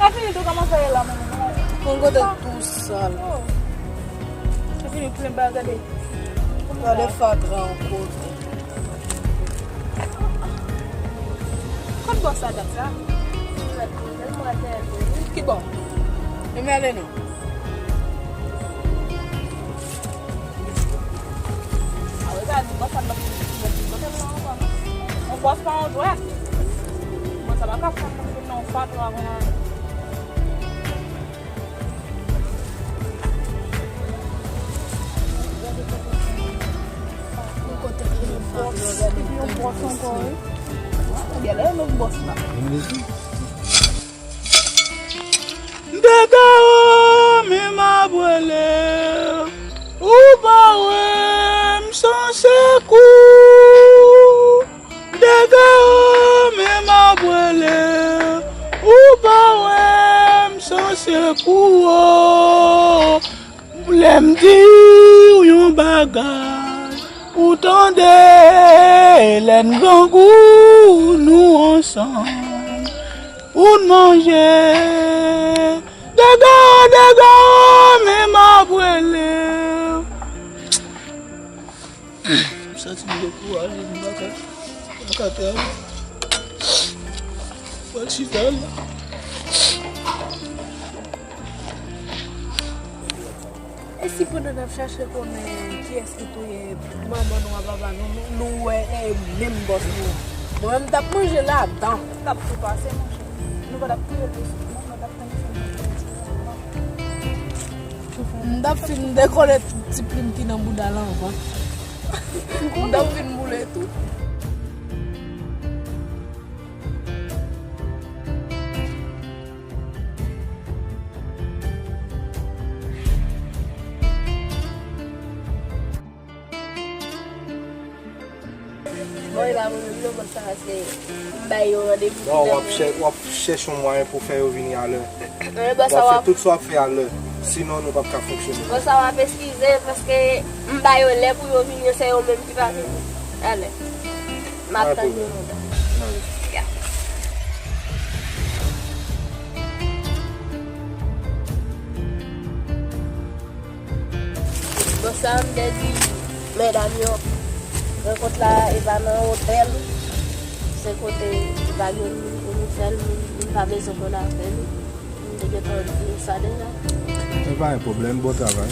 Sa fini tou, kòman sa ye la, manman? Konn kote tou sal. Oh. Sa fini plen bagay, gade. Gade fatra yon kote. Kot bòs la dat sa? Ki bò? Li mele nou. A, wè, gade, bòs la, bòs la, bòs la, yon bòs pa yon jwèt. Bòs la pa ka fè moun vin nan yon fatra konsa. Yon kote ki yon bòs, epi yon bòs ankò, wi. Gade lòt bòs la. Dega o, men m ap rele w, ou pa wè m san sekou. Dega o, men m ap rele w, ou pa wè m san sekou o. Lè m di w yon bagay, ou tande, lè n grangou, nou ansanm pou n manje. Dega, dega, men m ap rele w. M santi m dekouraje, m pa ka, m pa ka travay. Mwen chita la. E si pandan n ap chache konnen kiyès ki touye manman nou a papa nou, nou, nou wè, e, menm bòs nou an? Mwen menm, m t ap manje ladan. T ap tou pase, monchè. Nou pa t ap touye l tou sou, non, nou t ap tann fè l. M t ap fin dekole ti plim ki nan bouda l anvan. M t ap fin boule tou. Bon, e pa mwen menm non, bòs la, paske m bay yo randevou. Non, w ap chè-, w ap chèche yon mwayen pou fè yo vini alè. W ap fè tout sa w ap fè alè. Sinon, nou p ap ka fonksyone. Bòs la, w ap eskize, paske m ba yo lè pou yo vini, se yo menm ki pa vini alè. M ap tann yo lontan. Ya. Bon, sa m te di medam yo, rankont la e pa nan otèl, se kote e pa gen moun pou nou fè l, moun, moun pa bezwen konn afè nou. M te gentan di nou sa deja. E pa gen pwoblèm, bon travay.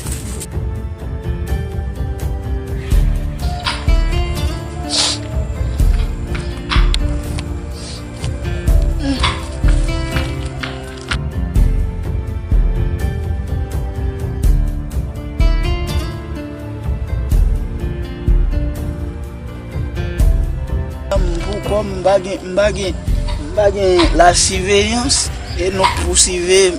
M pou kò m, m pa gen, m pa gen, m pa gen lasiveyans e nou k pou siveye m.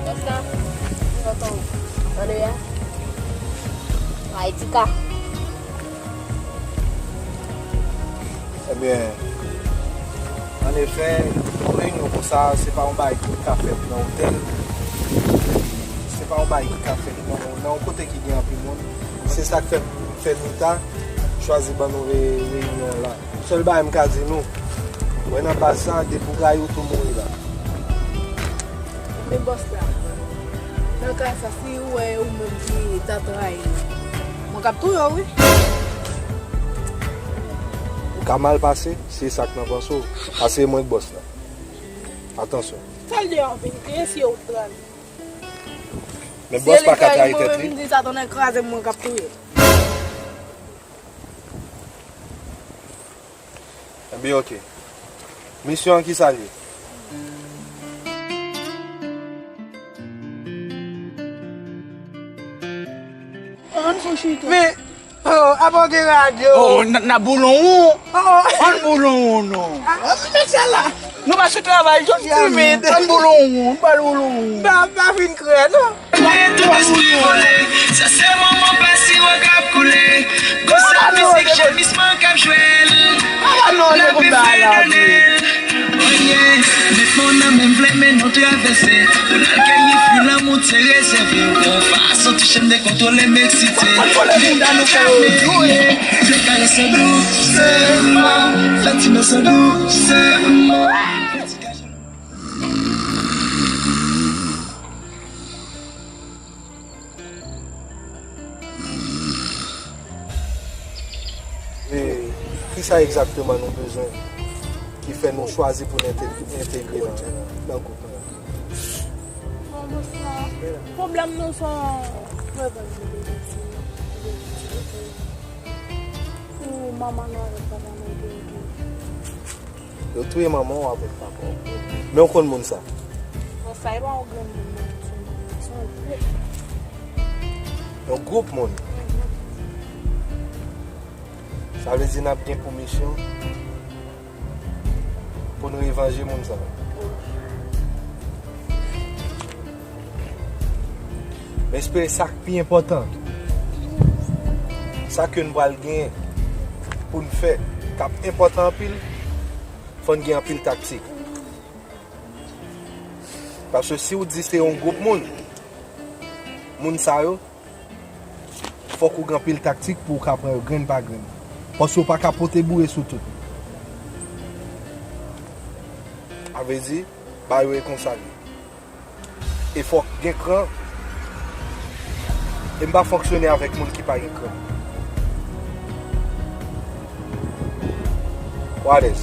Bòs la, ki kote w? Ann deya? Ay, Tika. Sa Byen, annefè, yon reyinyon konsa, se pa yon bagay ki ka fèt nan otèl. Se pa yon bagay ki ka fèt nan, nan yon kote ki gen anpil moun. Se sa k fè, fè nou ta chwazi ban nou re-, reyinyon an la. Sèl bagay m ka di nou, wè nan baz sa, depi w gaye, ou tou mouri la. Men bòs la, nan ka sa, si ou wè ou menm ki ta trayi m, mwen k ap touye w, wi. Ou ka mal pase, si e sa k nan panse w, pase mwen k bòs la. Atansyon. Sa l di an verite, si yo trayi. Men bòs pa ka trayi tèt li. Si e li trayi mwen menm, m di sa, tonnè kraze m, mwen k ap touye l. Ebyen, oke. Misyon an, ki sa l ye? Ann fè chita. Men, oh, apa w gen rad yo? Oh, n, n ap boule yon won. Oh. Ann boule yon won, non. Ah, ah, men sa la. Nou pa sou travay, just timid. Ann boule yon won, nou pral boule yon won. Pa, pa vin krè, non. Tout espri vole, sa se moman pase w k ap koule. Gwo sa mizik, jemisman k ap jwe l. N ap eseye gade l. Oh yeah, met mwen nan men, vle men nou travèse. Pou n al kenbe fi lanmou te rezève. Yon fason touche m dekontwole m eksite. Li pa ka mele. Fè karès dousman, fè ti mèsyon dousman. E kisa egzakteman nou bezwen ki fè nou chwazi pou n entegre nan, nan gwoup nan? Bon, bòs la, pwoblèm nou se yon revèj de pou manman nou avèk papa nou te Yo touye manman w avèk papa w. Men w konn moun sa? Bon, sa e pa yon granmoun, non, se yon, se yon gwoup. Yon gwoup moun? Sa vle di n ap gen pou misyon pou n revanje moun sa yo. Men espere sa k pi enpòtan. Sa ke n pral genyen pou n fè, k ap enpòtan anpil, fò n gen anpil taktik. Paske si w di se yon gwoup moun, moun sa yo, fòk ou gen anpil taktik pou w ka pran yo grenn pa grenn. Paske w pa ka pote boure sou tout. Sa vle di, ba yo e konsa l ye. E fòk gen kran. E m pa fonksyone avèk moun ki pa gen kran. Ou alèz?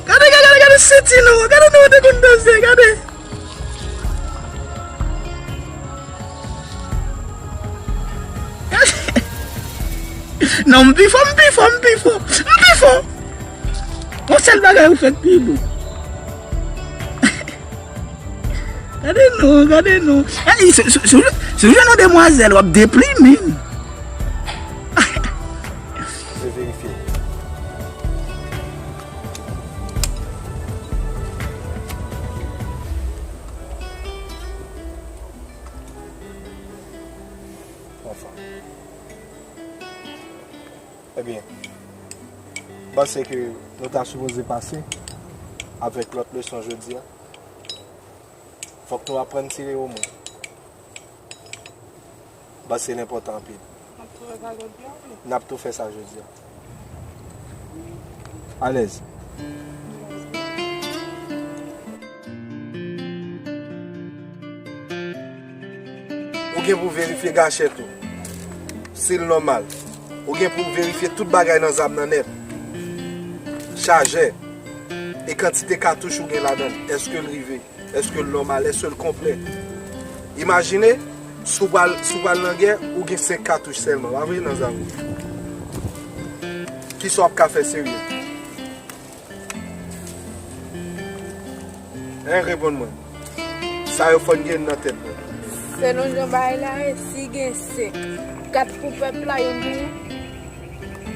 Gade, gade, gade, gade senti nou. Gade nou te konn danse, gade. Non, m pi fò, m pi fò, m pi fò. M pi fò. Yon sèl bagay ou fèk pi lou. Gade non, gade non. Ey, se, se, se, se jwenn yon demwazèl, w ap deprime. Mwen verifye. Anfen. Ebyen, m panse ke nou ta sipoze pase avèk lòt leson jodi a. Fòk nou aprann tire omwen. M panse l enpòtan anpil. N ap tou fè sa jodi a, wi. N ap tou fè sa jodi a. Alèz. Ou gen pou verifye gachèt ou, si l nòmal. Ou gen pou verifye tout bagay nan zam nan nèt. Chajè e kantite katouch ou gen ladan l, èske l rive? Èske l nòmal? Èske l konplè? Imajine, si w pral, si w pral nan gè, ou gen senk katouch sèlman, pa vre, nan zam ou. Kisa w ap ka fè serye? Hein, reponn mwen. Sa yo fò n gen nan tèt nou. Selon jan bagay la ye, si gen senk, kat pou pèp la, youn pou ou.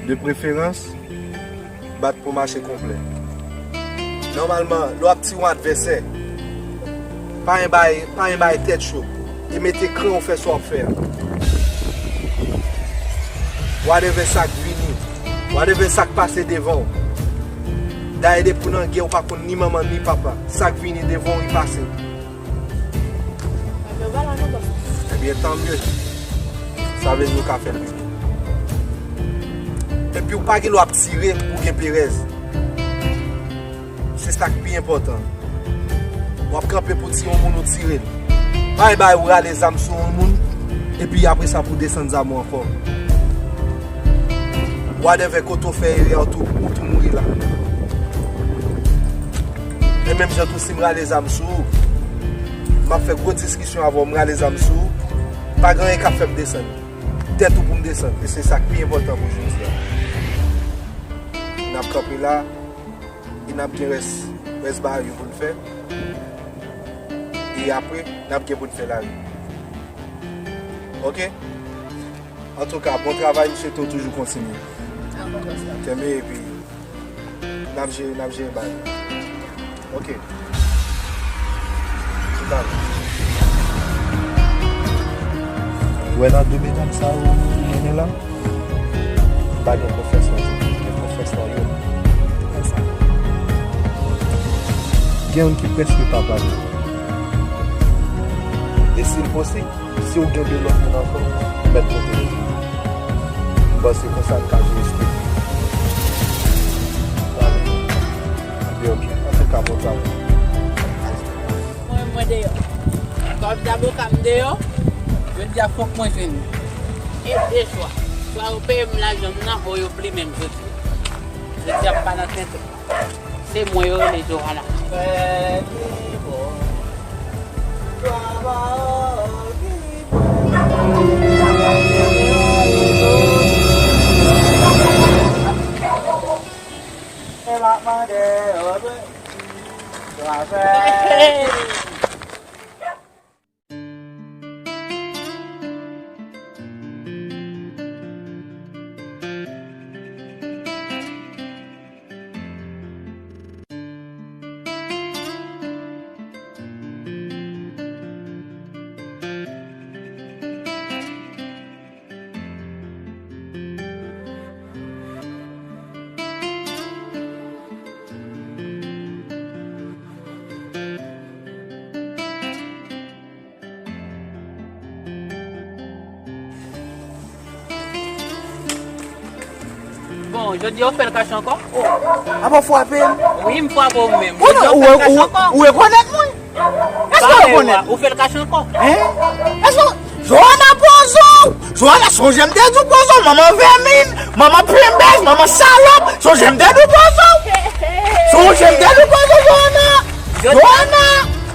De preferans, bat pou mache konplè. Nòmalman, lè w ap tiye yon advèsè, pa gen bay, pa gen bay tèt cho. E mete kran w fè sa w ap fè a. Whatever sa k vini, whatever sa k pase devan w. Dayè depi w nan gè, ou pa konn ni manman ni papa. Sa k vini devan w, li pase. Ebyen, tanmye. Sa vle di nou ka fè l vini. Epi ou pa gen dwa ap tire pou gen perèz. Se sa k pi enpòtan. W ap kanpe pou tiye yon moun, ou tire l. Pa gen bagay ou rale zam sou yon moun, epi apre sa pou desann zam ou ankò. Whatever, kote w fè erè a, ou tou, ou tou mouri la. E menm jan tou, si m rale zam sou ou, m ap fè gwo diskisyon avè w, m rale zam sou ou, pa gen anyen k ap fè m desann. Tèt ou pou m desann. E se sa k pi enpòtan pou jodi a. N ap kanpe la, e n ap gen rès, rès bagay yo pou n fè. E apre, n ap gen pou n fè lari. Oke? Antouka, bon travay, m swete w toujou kontinye. Kenbe, epi n ap jere, n ap jere bagay. Oke. Tout a lè. Ou wè nan de medam sa yo ki mennen la, m pa gen konfyans nan yo. M gen konfyans nan youn. Kisa? Gen youn ki prèske pa pale. E si l posib, si w gen de lòt moun ankò, ou mèt pote yo. M panse konsa n ka jere estrès. Anben, oke. Antouka, bon travay. Mwen, mwen deyò. Kòm zaboka m deyò, jodi a fòk mwen jwenn li. E de chwa. Swa yo peye m lajan m nan, o yo plimen m jodi a. Jodi a m pa nan tenten. Se mwen yo rele Johanna. Frè ki bon, travay ki bon. E m ap mande yo, travay ki bon. Bon, jodi a ou fè l kache ankò? Apa w frape m? Wi, m frape w menm. Ou, jodi a ou ou, fè l kache ou, ankò? Ou rekonèt mwen? Èske w rekonèt mwen? Ou fè l kache ankò? Hein? Èske w, Johanna pozo! Johanna, sonje m te di w pozo, manman vèmin, manman plenbèz, manman salòp, sonje m te di w pozo! Sonje m te di w pozo, Johanna! Johanna!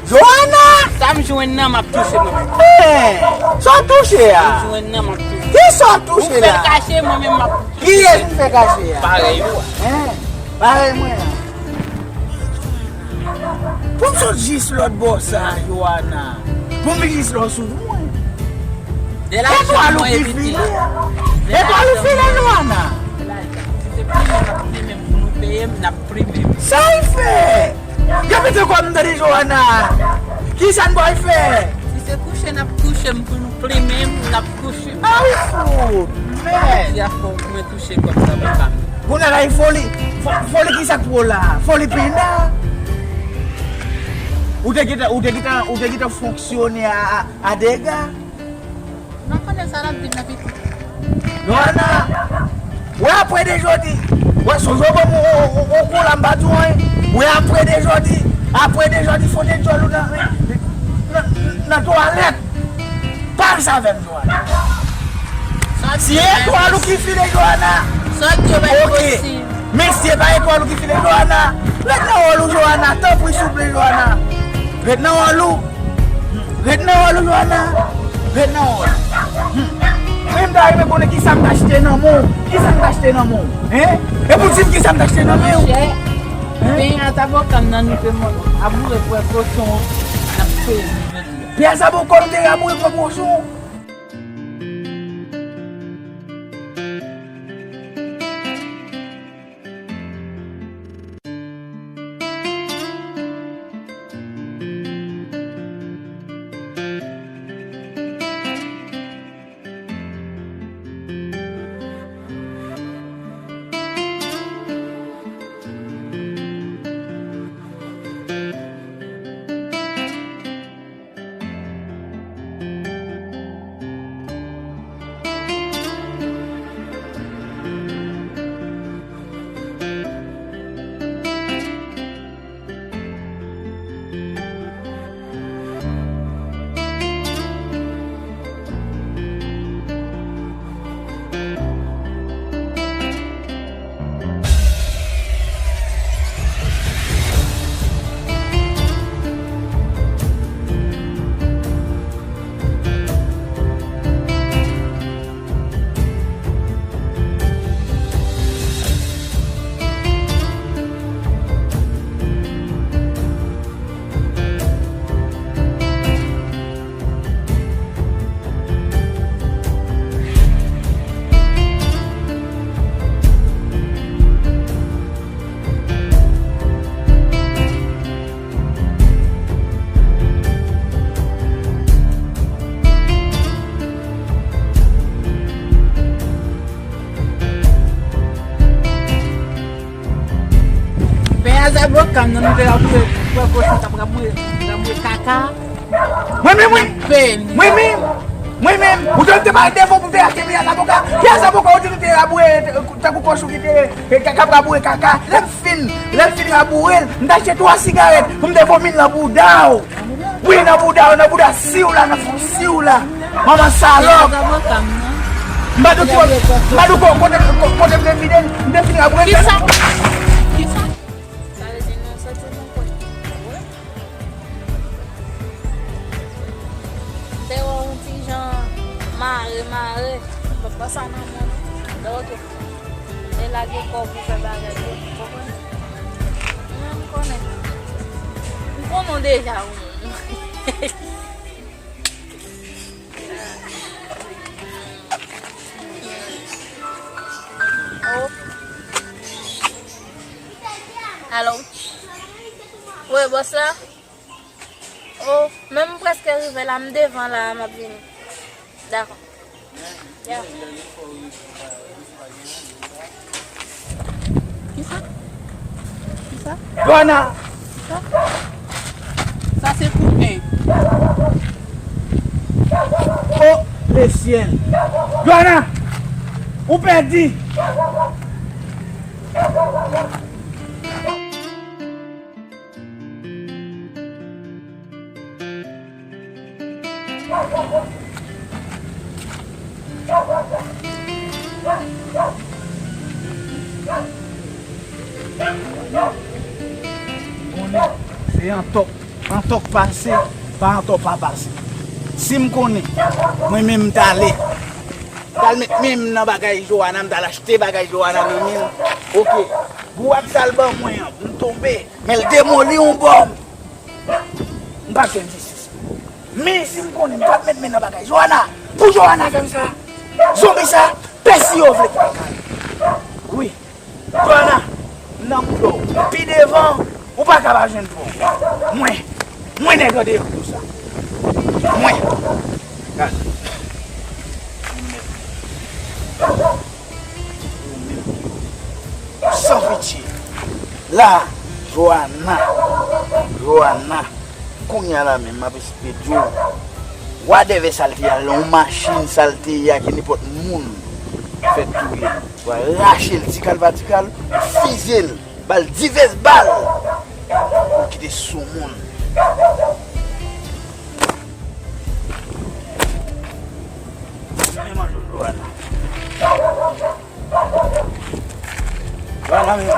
Johanna! Sa m jwenn nan, m ap touche mwen menm. Hein! Sa w touche a? Sa m jwenn nan, m ap touche. Kisa w touche la? Ou fè l kache, mwen menm m ap touche. Kiyès ou fè kache a? Parèy ou a. Hein? Parèy mwen an. Pou m sot jis lòt bò sa, Johanna. Pou m jis lòt sou mwen. Etwal ou ki file. Etwal ou file, Johanna. Si se plimen, n ap plimen. Pou nou peye m, n ap plimen. Sa l fè? Repete kò m tande, Johanna. Kisa n pral fè? Si se kouche n ap kouche m pou nou plimen m, n ap kouche m. Ay, fout, mèd. Jodi a fò mwen touche kòb sa, papa. Kounye a la, e foli. Fo-, foli kisa k pran w la? Foli pena? Ou te gentan, ou te gentan, ou te gentan fonksyone a, a, a dega? M pa konnen sa l ap di m nan pitit. Johanna, wè apre de jodi, wè sonje w ban m yon, yon, yon, yon kola m pa di w anyen. Wè apre de jodi, apre de jodi fote djòl ou nan, nan, nan twalèt. Pa al sa avè m, Johanna. Si etwal ou ki file, Johanna. Oke. Men si se pa etwal ou ki file, Johanna, ret nan wòl ou, Johanna. Tanpri, souple, Johanna. Ret nan wòl ou. Ret nan wòl ou, Johanna. Ret nan wòl ou. Hmm. Men m ta renmen konnen kisa m t achte nan men w. Kisa m t achte nan men w? Hein? E pou di m kisa m t achte nan men w? Monchè, hein? Peye a zaboka m nan nou te mòn. Aboure pwè kochon an, n ap peye jodi a. Peye a zaboka m te raboure pwè kochon. Kanm nan nou te raboure, frè Kochon t ap raboure, raboure kaka. Mwen menm, wi. Mwen menm. Mwen menm. Ou te, te pale devan pou te achte Mia Zaboka. Mia Zaboka, ou di nou te raboure, tankou Kochon ki te, te, te, k ap raboure kaka. Lè m fin, lè m fin raboure l, m t achte twa sigarèt pou m te vomi l nan bouda w. Wi, nan bouda w, nan bouda si w la, nan fon si w la. Manman salòp. M pa di w ki, m pa di w ko-, kote, ko-, kote m te vide l, m te fin raboure l. Kisa? Kisa? Sa vle di nou soti nan kwen. Wi. M te wè w yon ti jan mare, mare. M pa sa nan mwen, non. Donk, e lage kò w pou fè bagay yo, ou konprann? Mwen, m konnen. M konnen w deja, wi. Oh. Alo. Wi, bòs la? Oh, men m prèske rive la, m devan la, m ap vini. Dakò. Ya. Kisa? Kisa? Joana! Kisa? Sa se kout, ey. Oh, lesyèl! Joana! Ou pèdi! Konnen, se antò, antò k pase, pa antò pa pase. Si m konnen, mwen menm m t ale. M t al met men m nan bagay Joana, m t al achte bagay Joana nan men l. Oke. Gwo wap sa l ban mwen an, m tonbe. Men l demoli yon bò. M p ap jwenn jistis. Men si m konnen, m p ap met men nan bagay Joana. Pou Joana fè m sa. Zonbi sa, pèsi yo vle ki pa kale. Wi. Joana, m nan bouda w. Pi devan, ou pa ka pa jwenn pou mwen. Mwen, mwen nèg andeyò tou sa. Mwen. Gade. San pitye. La, Joana. Joana. Kounye a la menm, m ap esplike w. Wadèvè sa l te ye a, yon machin sa l te ye a, ke nenpòt moun fè touye l. Ou va rache l, ti kal pa ti kal, fizye l, ba l divès bal pou l kite sou moun. Sa e manjol Joana. Joana menm.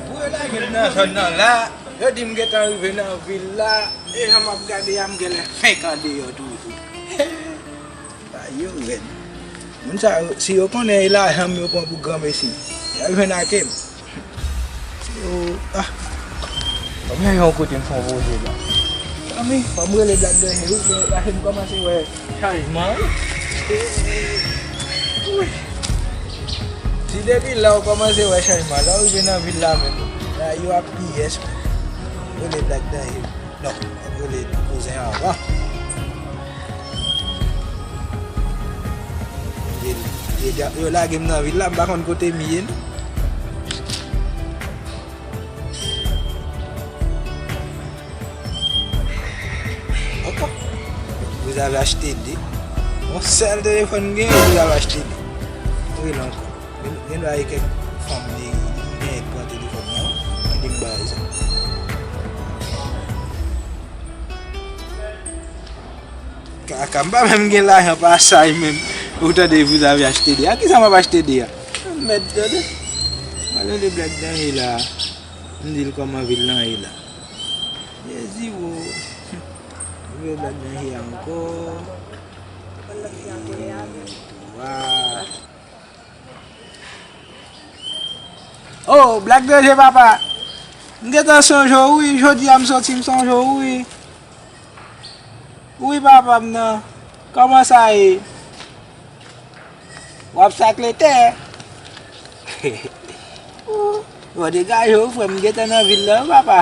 Pou yo lage m nan zòn nan la, yo di m gentan rive nan vil la, e jan m ap gade a, m genlè fenk andeyò toujou. Bagay yo rèd. Moun sa yo, si yo konnen e lajan m yo pran pou granmesi, y al jwenn ake m. Se yo, ah. Fò m chèche yon kote m fè yon pwoje la. Zanmi, fò m rele Black Danger wi, paske m kòmanse wè chanjman wi. Wi. Si depi la w kòmanse wè chanjman, lè w rive nan vil la menm, la yo ap piyès menm. Rele Black Danger. Non, m ap rele kouzen an avan. Yo, yo, yo lage m nan vil la, m pa konn kote m ye non. Opa. Vous avez acheté deux. Yon sèl telefòn gen, vous avez acheté deux. Rele ankò. Gen, gen dwa e kèk fanm li, li gen èd pran telefòn nan, ki di m bagay sa. Kaka, m pa menm gen lajan pa sa menm. Ou tande, vous avez acheté deux. A kisa m ap achte de a? Mèd, tande. M al rele Black Danger la. M di l kòman vil lan ye la. Jezi wo. M rele Black Danger ankò. Wa. Oh, Black Danger papa. M gentan sonje w wi, jodi a m soti m sonje w wi. Wi papa m nan. Kòman sa ye? W ap sakle tè. Ou, Bon, degaje w, frè m, m gentan nan vil la, wi, papa.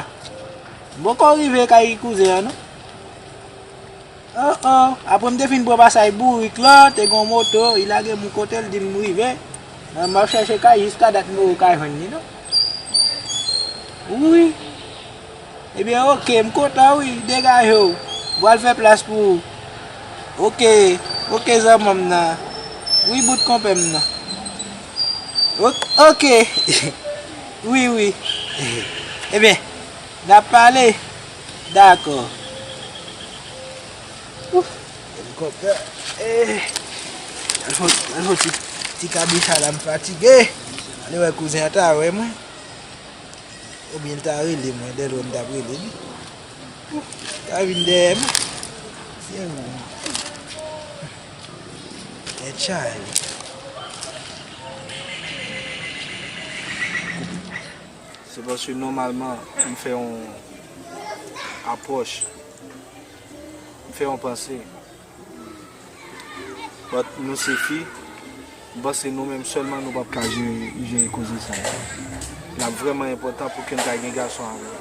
M poko rive kay kouzen an, non. Oh, oh, apre m te fin pran pasaj bourik lan, te gen yon moto, li lage m yon kote, l di m rive. Mwen, m ap chèche kay, jiska dat m poko ka jwenn li, non. Wi. Ebyen, oke, m kontan, wi, degaje w. M pral fè plas pou ou. Oke, oke, zanmi m nan. Wi, bout konpè m nan. Ok, oke. Wi, wi. Ebyen, n ap pale. Dakò. Ouf, m kontan. Eh, al fè, al fè ti, ti kabicha la, m fatige. Ale wè kouzen an ta wè mwen. Oubyen l ta rele mwen, lè lwen m t ap rele li. Ouf, ta vin dèyè m. Se ou. Etchay. Se paske nòmalman, m fè yon apwòch, m fè yon panse. But nou se fi, m panse nou menm sèlman nou p ap ka jere, jere koze sa yo. L ap vrèman enpòtan pou ke n ta gen gason avè l.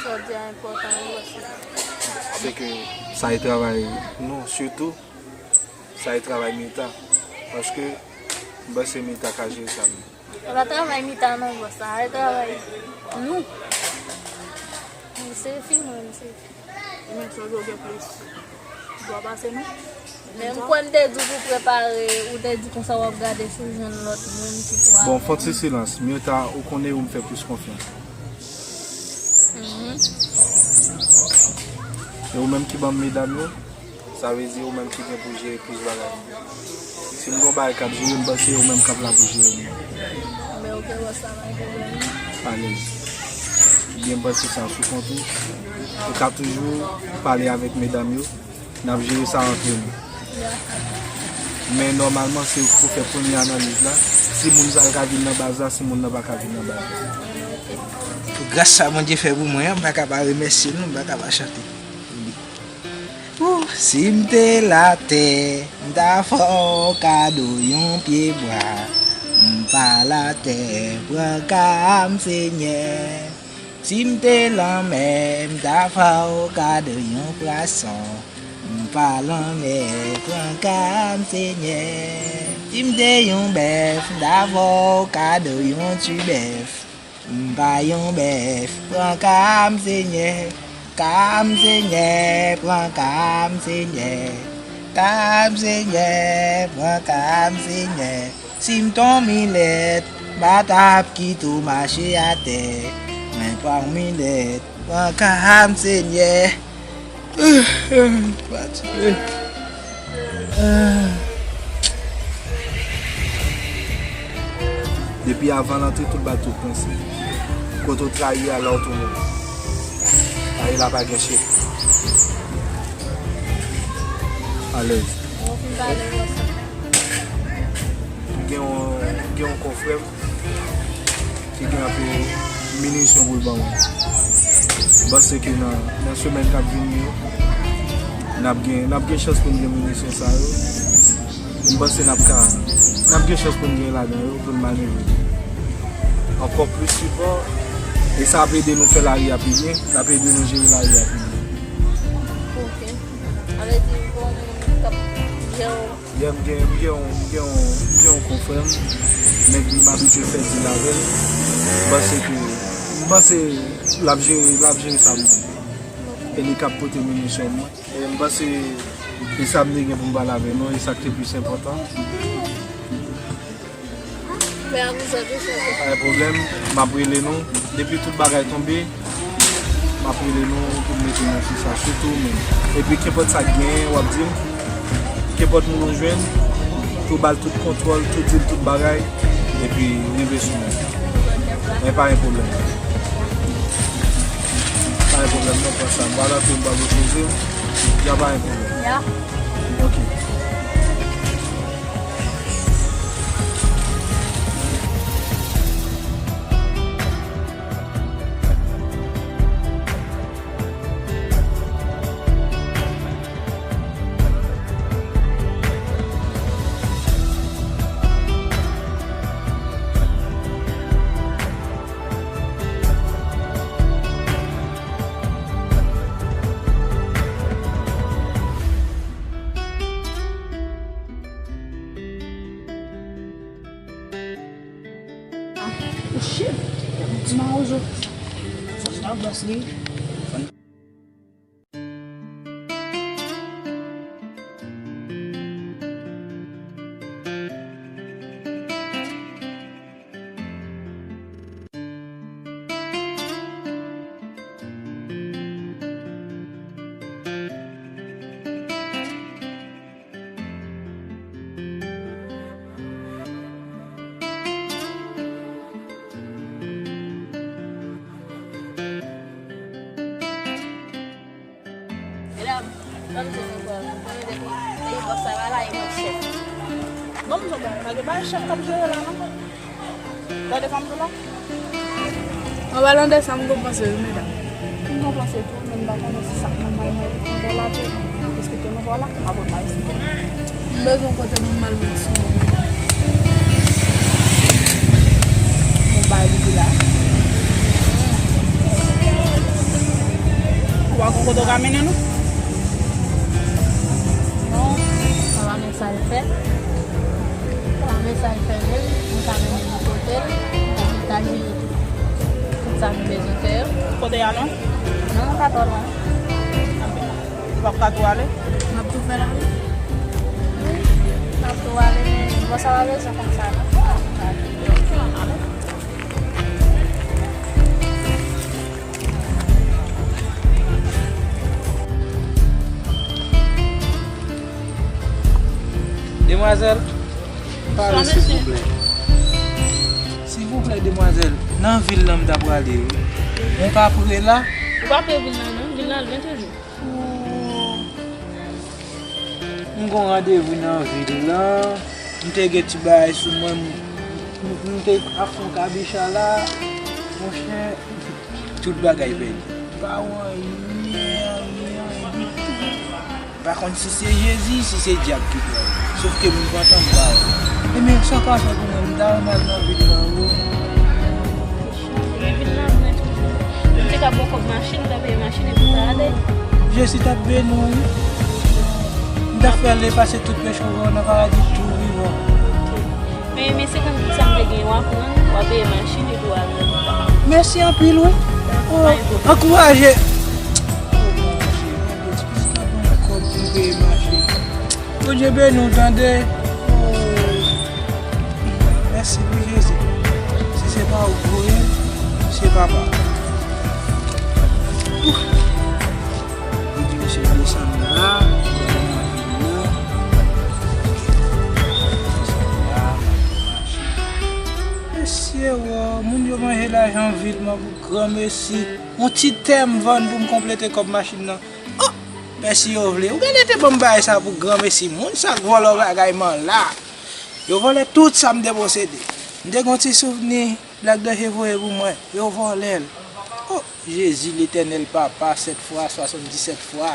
Sa w di a enpòtan, wi, bòs. Se ke sa e travay nou, sitou, sa e travay Mita. Paske m panse Mita ka jere sa menm. E pa travay Mita non, bòs, sa e travay nou. Nou se fi, mwen, nou se fi. E menm sa w gen plis dwa pase nou. Men m kwè m te di w pou prepare, ou te di konsa w ap gade si w jwenn lòt moun ki pou avè m. Bon, fè ti silans. Mita, ou konnen ou m fè plis konfyans. Mhm. E ou menm ki ban m medam yo? Sa vle di ou menm ki gen pou jere plis bagay. Si m gon bagay k ap jere m, panse ou menm k ap la pou jere m. Men ok, bòs, sa pa gen pwoblèm. Alèz. Byen panse sa sou kont ou. Ou ka toujou pale avèk medam yo. N ap jere sa antre nou. Men nòmalman, se ou ki pou fè premye analiz la. Si moun sa yo ka vin nan baz la, si moun nan pa ka vin nan baz la. Pou gras sa Bondye fè pou mwen an, m pa ka pa remèsye l non, m pa ka pa chante. Ou, si m te latè, m ta fè w kado yon pyebwa. M pa latè, pran ka m, Senyè. Si m te lanmè, m ta fè w kado yon pwason. M pa lanmè, pran ka m, Senyè. Si m te yon bèf, m ta fè w kado yon ti bèf. M pa yon bèf, pran ka m, Senyè. Ka m, Senyè, pran ka m, Senyè. Ka m, Senyè, pran ka m, Senyè. Si m t on milèt, m pa t ap kite w mache atè. Mwen pa yon milèt, pran ka m, Senyè. Fatige. Depi avan l antre, tout bal tout pran se. Kote w trayi a, la w tounen. Trayi la pa gen chif. Alèz. Gen yon, gen yon konfrè m ki gen anpil minisyon pou l ban mwen. M panse ke nan, nan semèn k ap vini yo, n ap gen, n ap gen chans pou n gen minisyon sa yo. M panse n ap ka, n ap gen chans pou n gen ladan yo, pou n manevre. Ankò plis sipò, e sa ap ede nou fè lari a pi byen, l ap ede nou jere lari a pi byen. Ok. Sa vle di, bon, moun k ap jere w. Yeah, m gen, m gen yon, m gen yon, m gen yon konfrè m, nèg m abitye fè dil avè l. M panse ke, m panse l ap jere, l ap jere sa pou mwen. E li k ap pote minisyon mwen. E m panse e sa m te gen pou m pale avè nou, e sa k te plis enpòtan. Fè a pou sa tou chanje. Pa gen pwoblèm, m ap rele nou. Depi tout bagay tonbe, m ap rele nou pou n mete nou sou sa, sitou ou menm. Epi kenpòt sa k genyen, w ap di m. Kenpòt moun ou jwenn, tou ba l tout kontwòl, tou di l tout bagay, epi rive sou mwen. Men pa gen pwoblèm. Pa gen pwoblèm, non, pran sa. M pral antre, m pral repoze m. Ya, pa gen pwoblèm. Ya. Ok. li. Medam, ban m di nou bò, nou konnen depi peyi bòs la pa la, e mwen k chèf. Ban m di w bò, pa gen bagay chèf k ap jere la non. Tande sa m di w la. An palan de sa, m gon panse wi, medam. M gon panse tou, men m pa konnen si sa k nan may mwen ankò la tou. Paske tou nouvo la, m ap wè pa isit. M bezwen kote pou m al met sou mwen. Bon, bay li la. Ou pa gon kote w ka mennen nou? Non, sa va. Sa l fè? Sa mesaj fè menm, nou ka mennen nou kote l, pou l ta jere tout, tout sa nou bezwen fè yo. Kote y a lwen? Non, nou pa twò lwen. Ou p ap ka tou ale? N ap tou fè la wi. Wi, n ap tou ale, men bò sa pa bezwen konn sa non. Demwazèl, pale silvouplè. Silvouplè, demwazèl, nan vil lan m ta prale wi. Mwen pa pre la. Ou pa pre vil lan non, vil lan lwen toujou. Oh. M gon randevou nan vil lan. M te gen ti bagay sou mwen. M, m, m te ap fè yon kabicha la. Monchè, tout bagay pèdi. M pa wè anyen, anyen, anyen ditou. M pa konn si se Jezi, si se dyab ki pran. Sof ke m pantan m pa wè. Ebyen, sa w ka fè pou mwen, m ta renmen al nan vil lan wi. Nan vil lan, mwen toujou. M te ka ba w kòb machin, ou ta peye machin epi w ta ale. Jezi t ap beni w wi. M t ap fè l efase tout peche w nan paradi tou vivan. Men, men senkant goud sa m te gen, w a pran, w a peye machin epi w a pran. Mèsi anpil wi. Oh, ankouraje. Oh, Bondye, mwen gen ti plis nan bank kòb pou m peye machin. Bondye beni w tande. Oh, mèsi wi Jezi. Si se pa ou k voye m, se papa. Ouf. Li di misye desann la, desann la. Mesye, wo, moun yo manje lajan vil mwen pou granmesi. Yon ti tè m vann pou m konplete kòb machin nan. Oh! Mèsi yo vle. Ou genlè te ban m bagay sa pou granmesi. Moun sa k vòlò bagay man la. Yo vòlè tout sa m te posede. M te gon ti souvni. Black Danger voye pou mwen. Yo vòlè l. Oh, Jezi Letènèl Papa, sèt fwa, swasanndisèt fwa,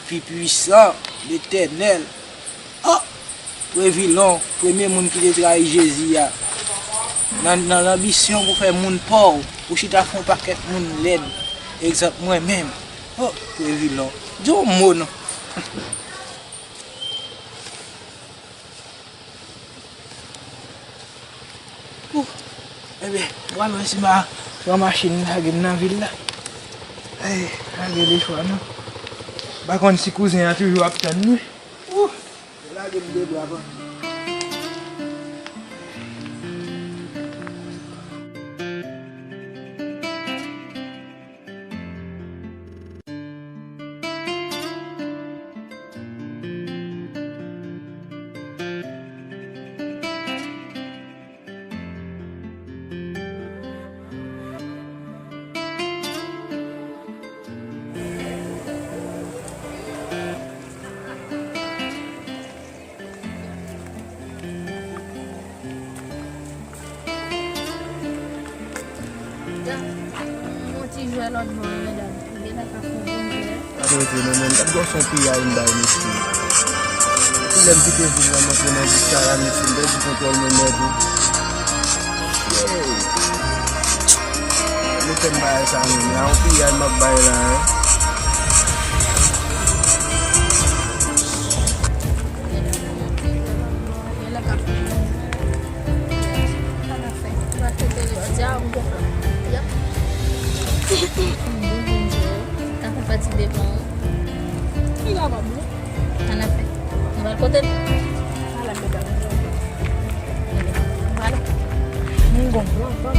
pi pwisan, Letènèl. Oh, Previlon, premye moun ki te trayi Jezi a. Nan, nan lanbisyon pou fè moun pòv, ou chita fè yon pakèt moun lèd. Egzanp, mwen menm. Oh, Previlon. Di yon mo non. Ou, ebyen, mwen al wè si m a pran machin lage m nan vil la. Ay, lage lechwa non. M pa konn si kouzen an toujou ap tann mwen. Ou, lage m de bra pa. Yon ti jwè lòt bò a, medam. Genlè k ap fè bon jwè. Ap rete non, men m t ap gòs yon piyay m bay mesye. Depi lè m kite vil la, m antre nan vil sa la, mesye, m pèdi kontwòl mwen nèt wi. Shit. Mete m bagay sa menm la, yon piyay m ap bay la, en. Genlè k ap fè bon jwè. Sa n ap fè? Ou achte tele jodi a, ou gon pran. Yep. Li kapab, non? Sa n ap fè? Nou pral kote l? Ala medam. Ala. M gon plan, plan.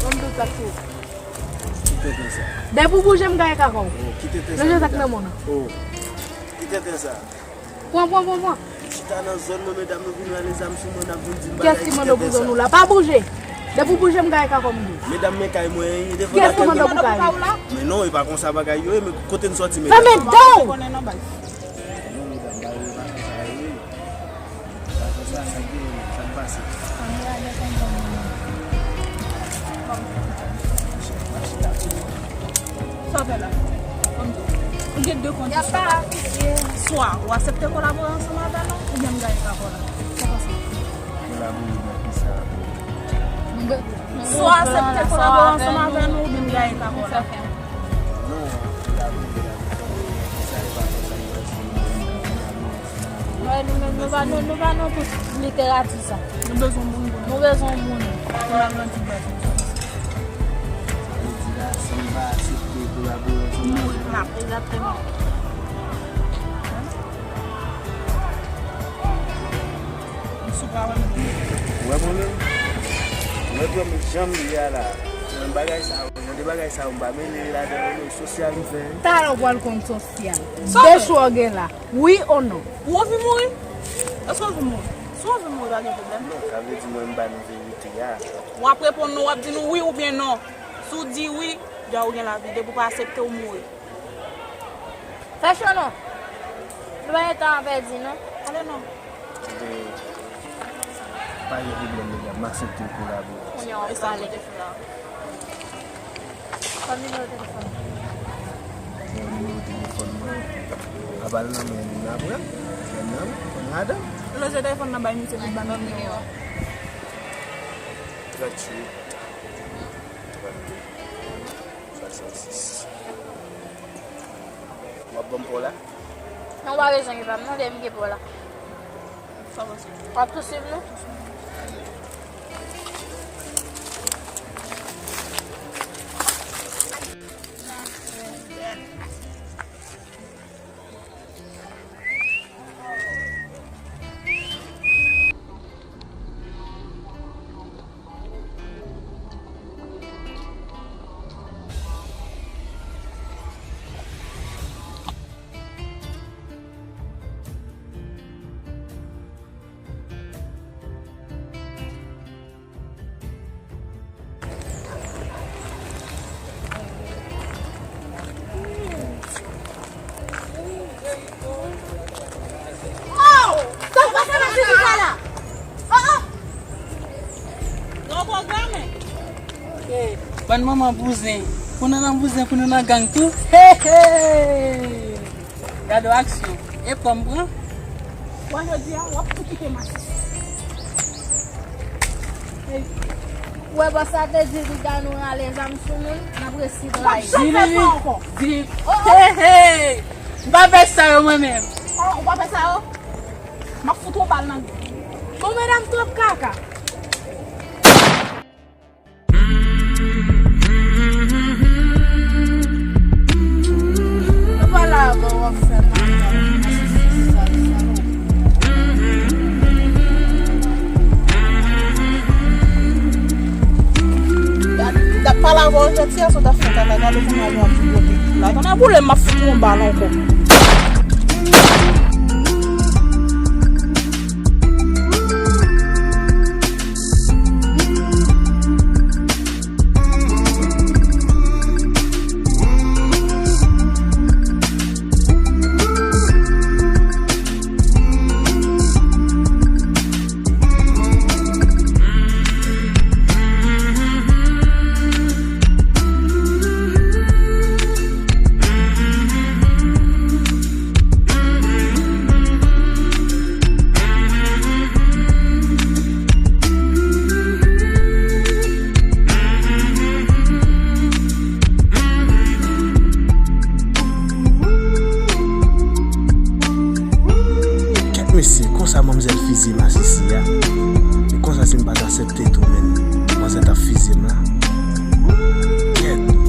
Ban m dout la tou. Ki tenten sa? Depi w bouje, m gaye kaka w. Oh, ki tenten sa, medam? Nan je sa k nan men w nan. Oh, ki tenten sa? Pran, pran, pran, pran. M chita nan zòn mwen, medam, nou vin rale zam sou mwen, n ap vin di m bagay. Kiyès ki mande w pou zòn ou la? Pa bouje. Depi w bouje, m gaye kaka w, m di w. Medam, men kay mwen, devan kay mwen. Kiyès ki mande w pou kay ou? Men non, e pa konsa bagay yo ye, men kote n sòti, medam? Fèmen dan w! Sa w fè la? Ou gen de kondisyon. Swa ou aksepte kolabore ansanm avè nou, oubyen m gaye kaka w la. Sa w panse? Kolabore nan kisa? Swa aksepte kolabore ansanm avè nou, oubyen m gaye kaka w la. Non, kolabore avè nou. Sa e pa konsa. Wè, nou menm, nou pa, nou, nou pa nan tout literati sa. Nou bezwen moun pou nou. Nou bezwen moun. Pou n agrandi baz nou. Sa vle di la, si m pa aksepte kolabore ansanm avè nou. Egzakteman. M sou pa wè m. Ou wè mwen menm? Ou wè mwen menm jan m ye a la. Nan bagay sa yo, nan de bagay sa yo, m pa mele ladan yo, non, sosyal m fè. Talè w pral konn sosyal. De chwa w gen la. Wi ou non? Ou anvi mouri? Èske w anvi mouri? Si w anvi mouri, pa gen pwoblèm. Non, sa vle di mwen m ba nou verite a. W ap reponn nou, w ap di nou wi oubyen non. Si w di wi, dja ou gen lavi. Depi w pa aksepte, w mouri. Fè cho non. Nou pa gen tan a pèdi non. Ale non. Enben, pa gen pwoblèm, medam. M aksepte kolabore. Kounye a w ap pale. Ban m nimewo telefòn ou. Bon, nimewo telefòn mwen. Apa l nan men Lina, pran. Lina, pran ladan. Lonje telefòn nan bay misye pou l ban nou nimewo a. Tranntuit, trannde, swasannsis. W ap ban m pa w la? Non, w pa bezwen gen pa m non, depi m gen pa w la. W ap tou swiv nou? Oh! Sa w pase nan figi sa la? Oh, oh! Bann manman bouzen. Pou nou nan bouzen, pou nou nan gang tou. Hey, hey! Gade aksyon. E pran m pran. Wè jodi a, w ap tou kite mache. Ou wè bòs la te di li ba nou rale zam sou moun, n ap resi trayi. W ap janm fè sa ankò. Di, di, oh, oh. Hey, hey! M pa fè sa yo mwen menm. Oh, ou pa fè sa yo? M ap fout ou bal nan. Bon, medam twòp kaka. Nou pa la avan w ap fè m. Gade, li t ap pale avè w jodi a, sa w t ap fè kaka, gade kounya li ap tripote. La, tande boule m, m ap fout ou yon bal ankò. Manzè fizye m asisi a. E konsa si m pa t aksepte tou, menn. Manzè t ap fizye m la. Kèt.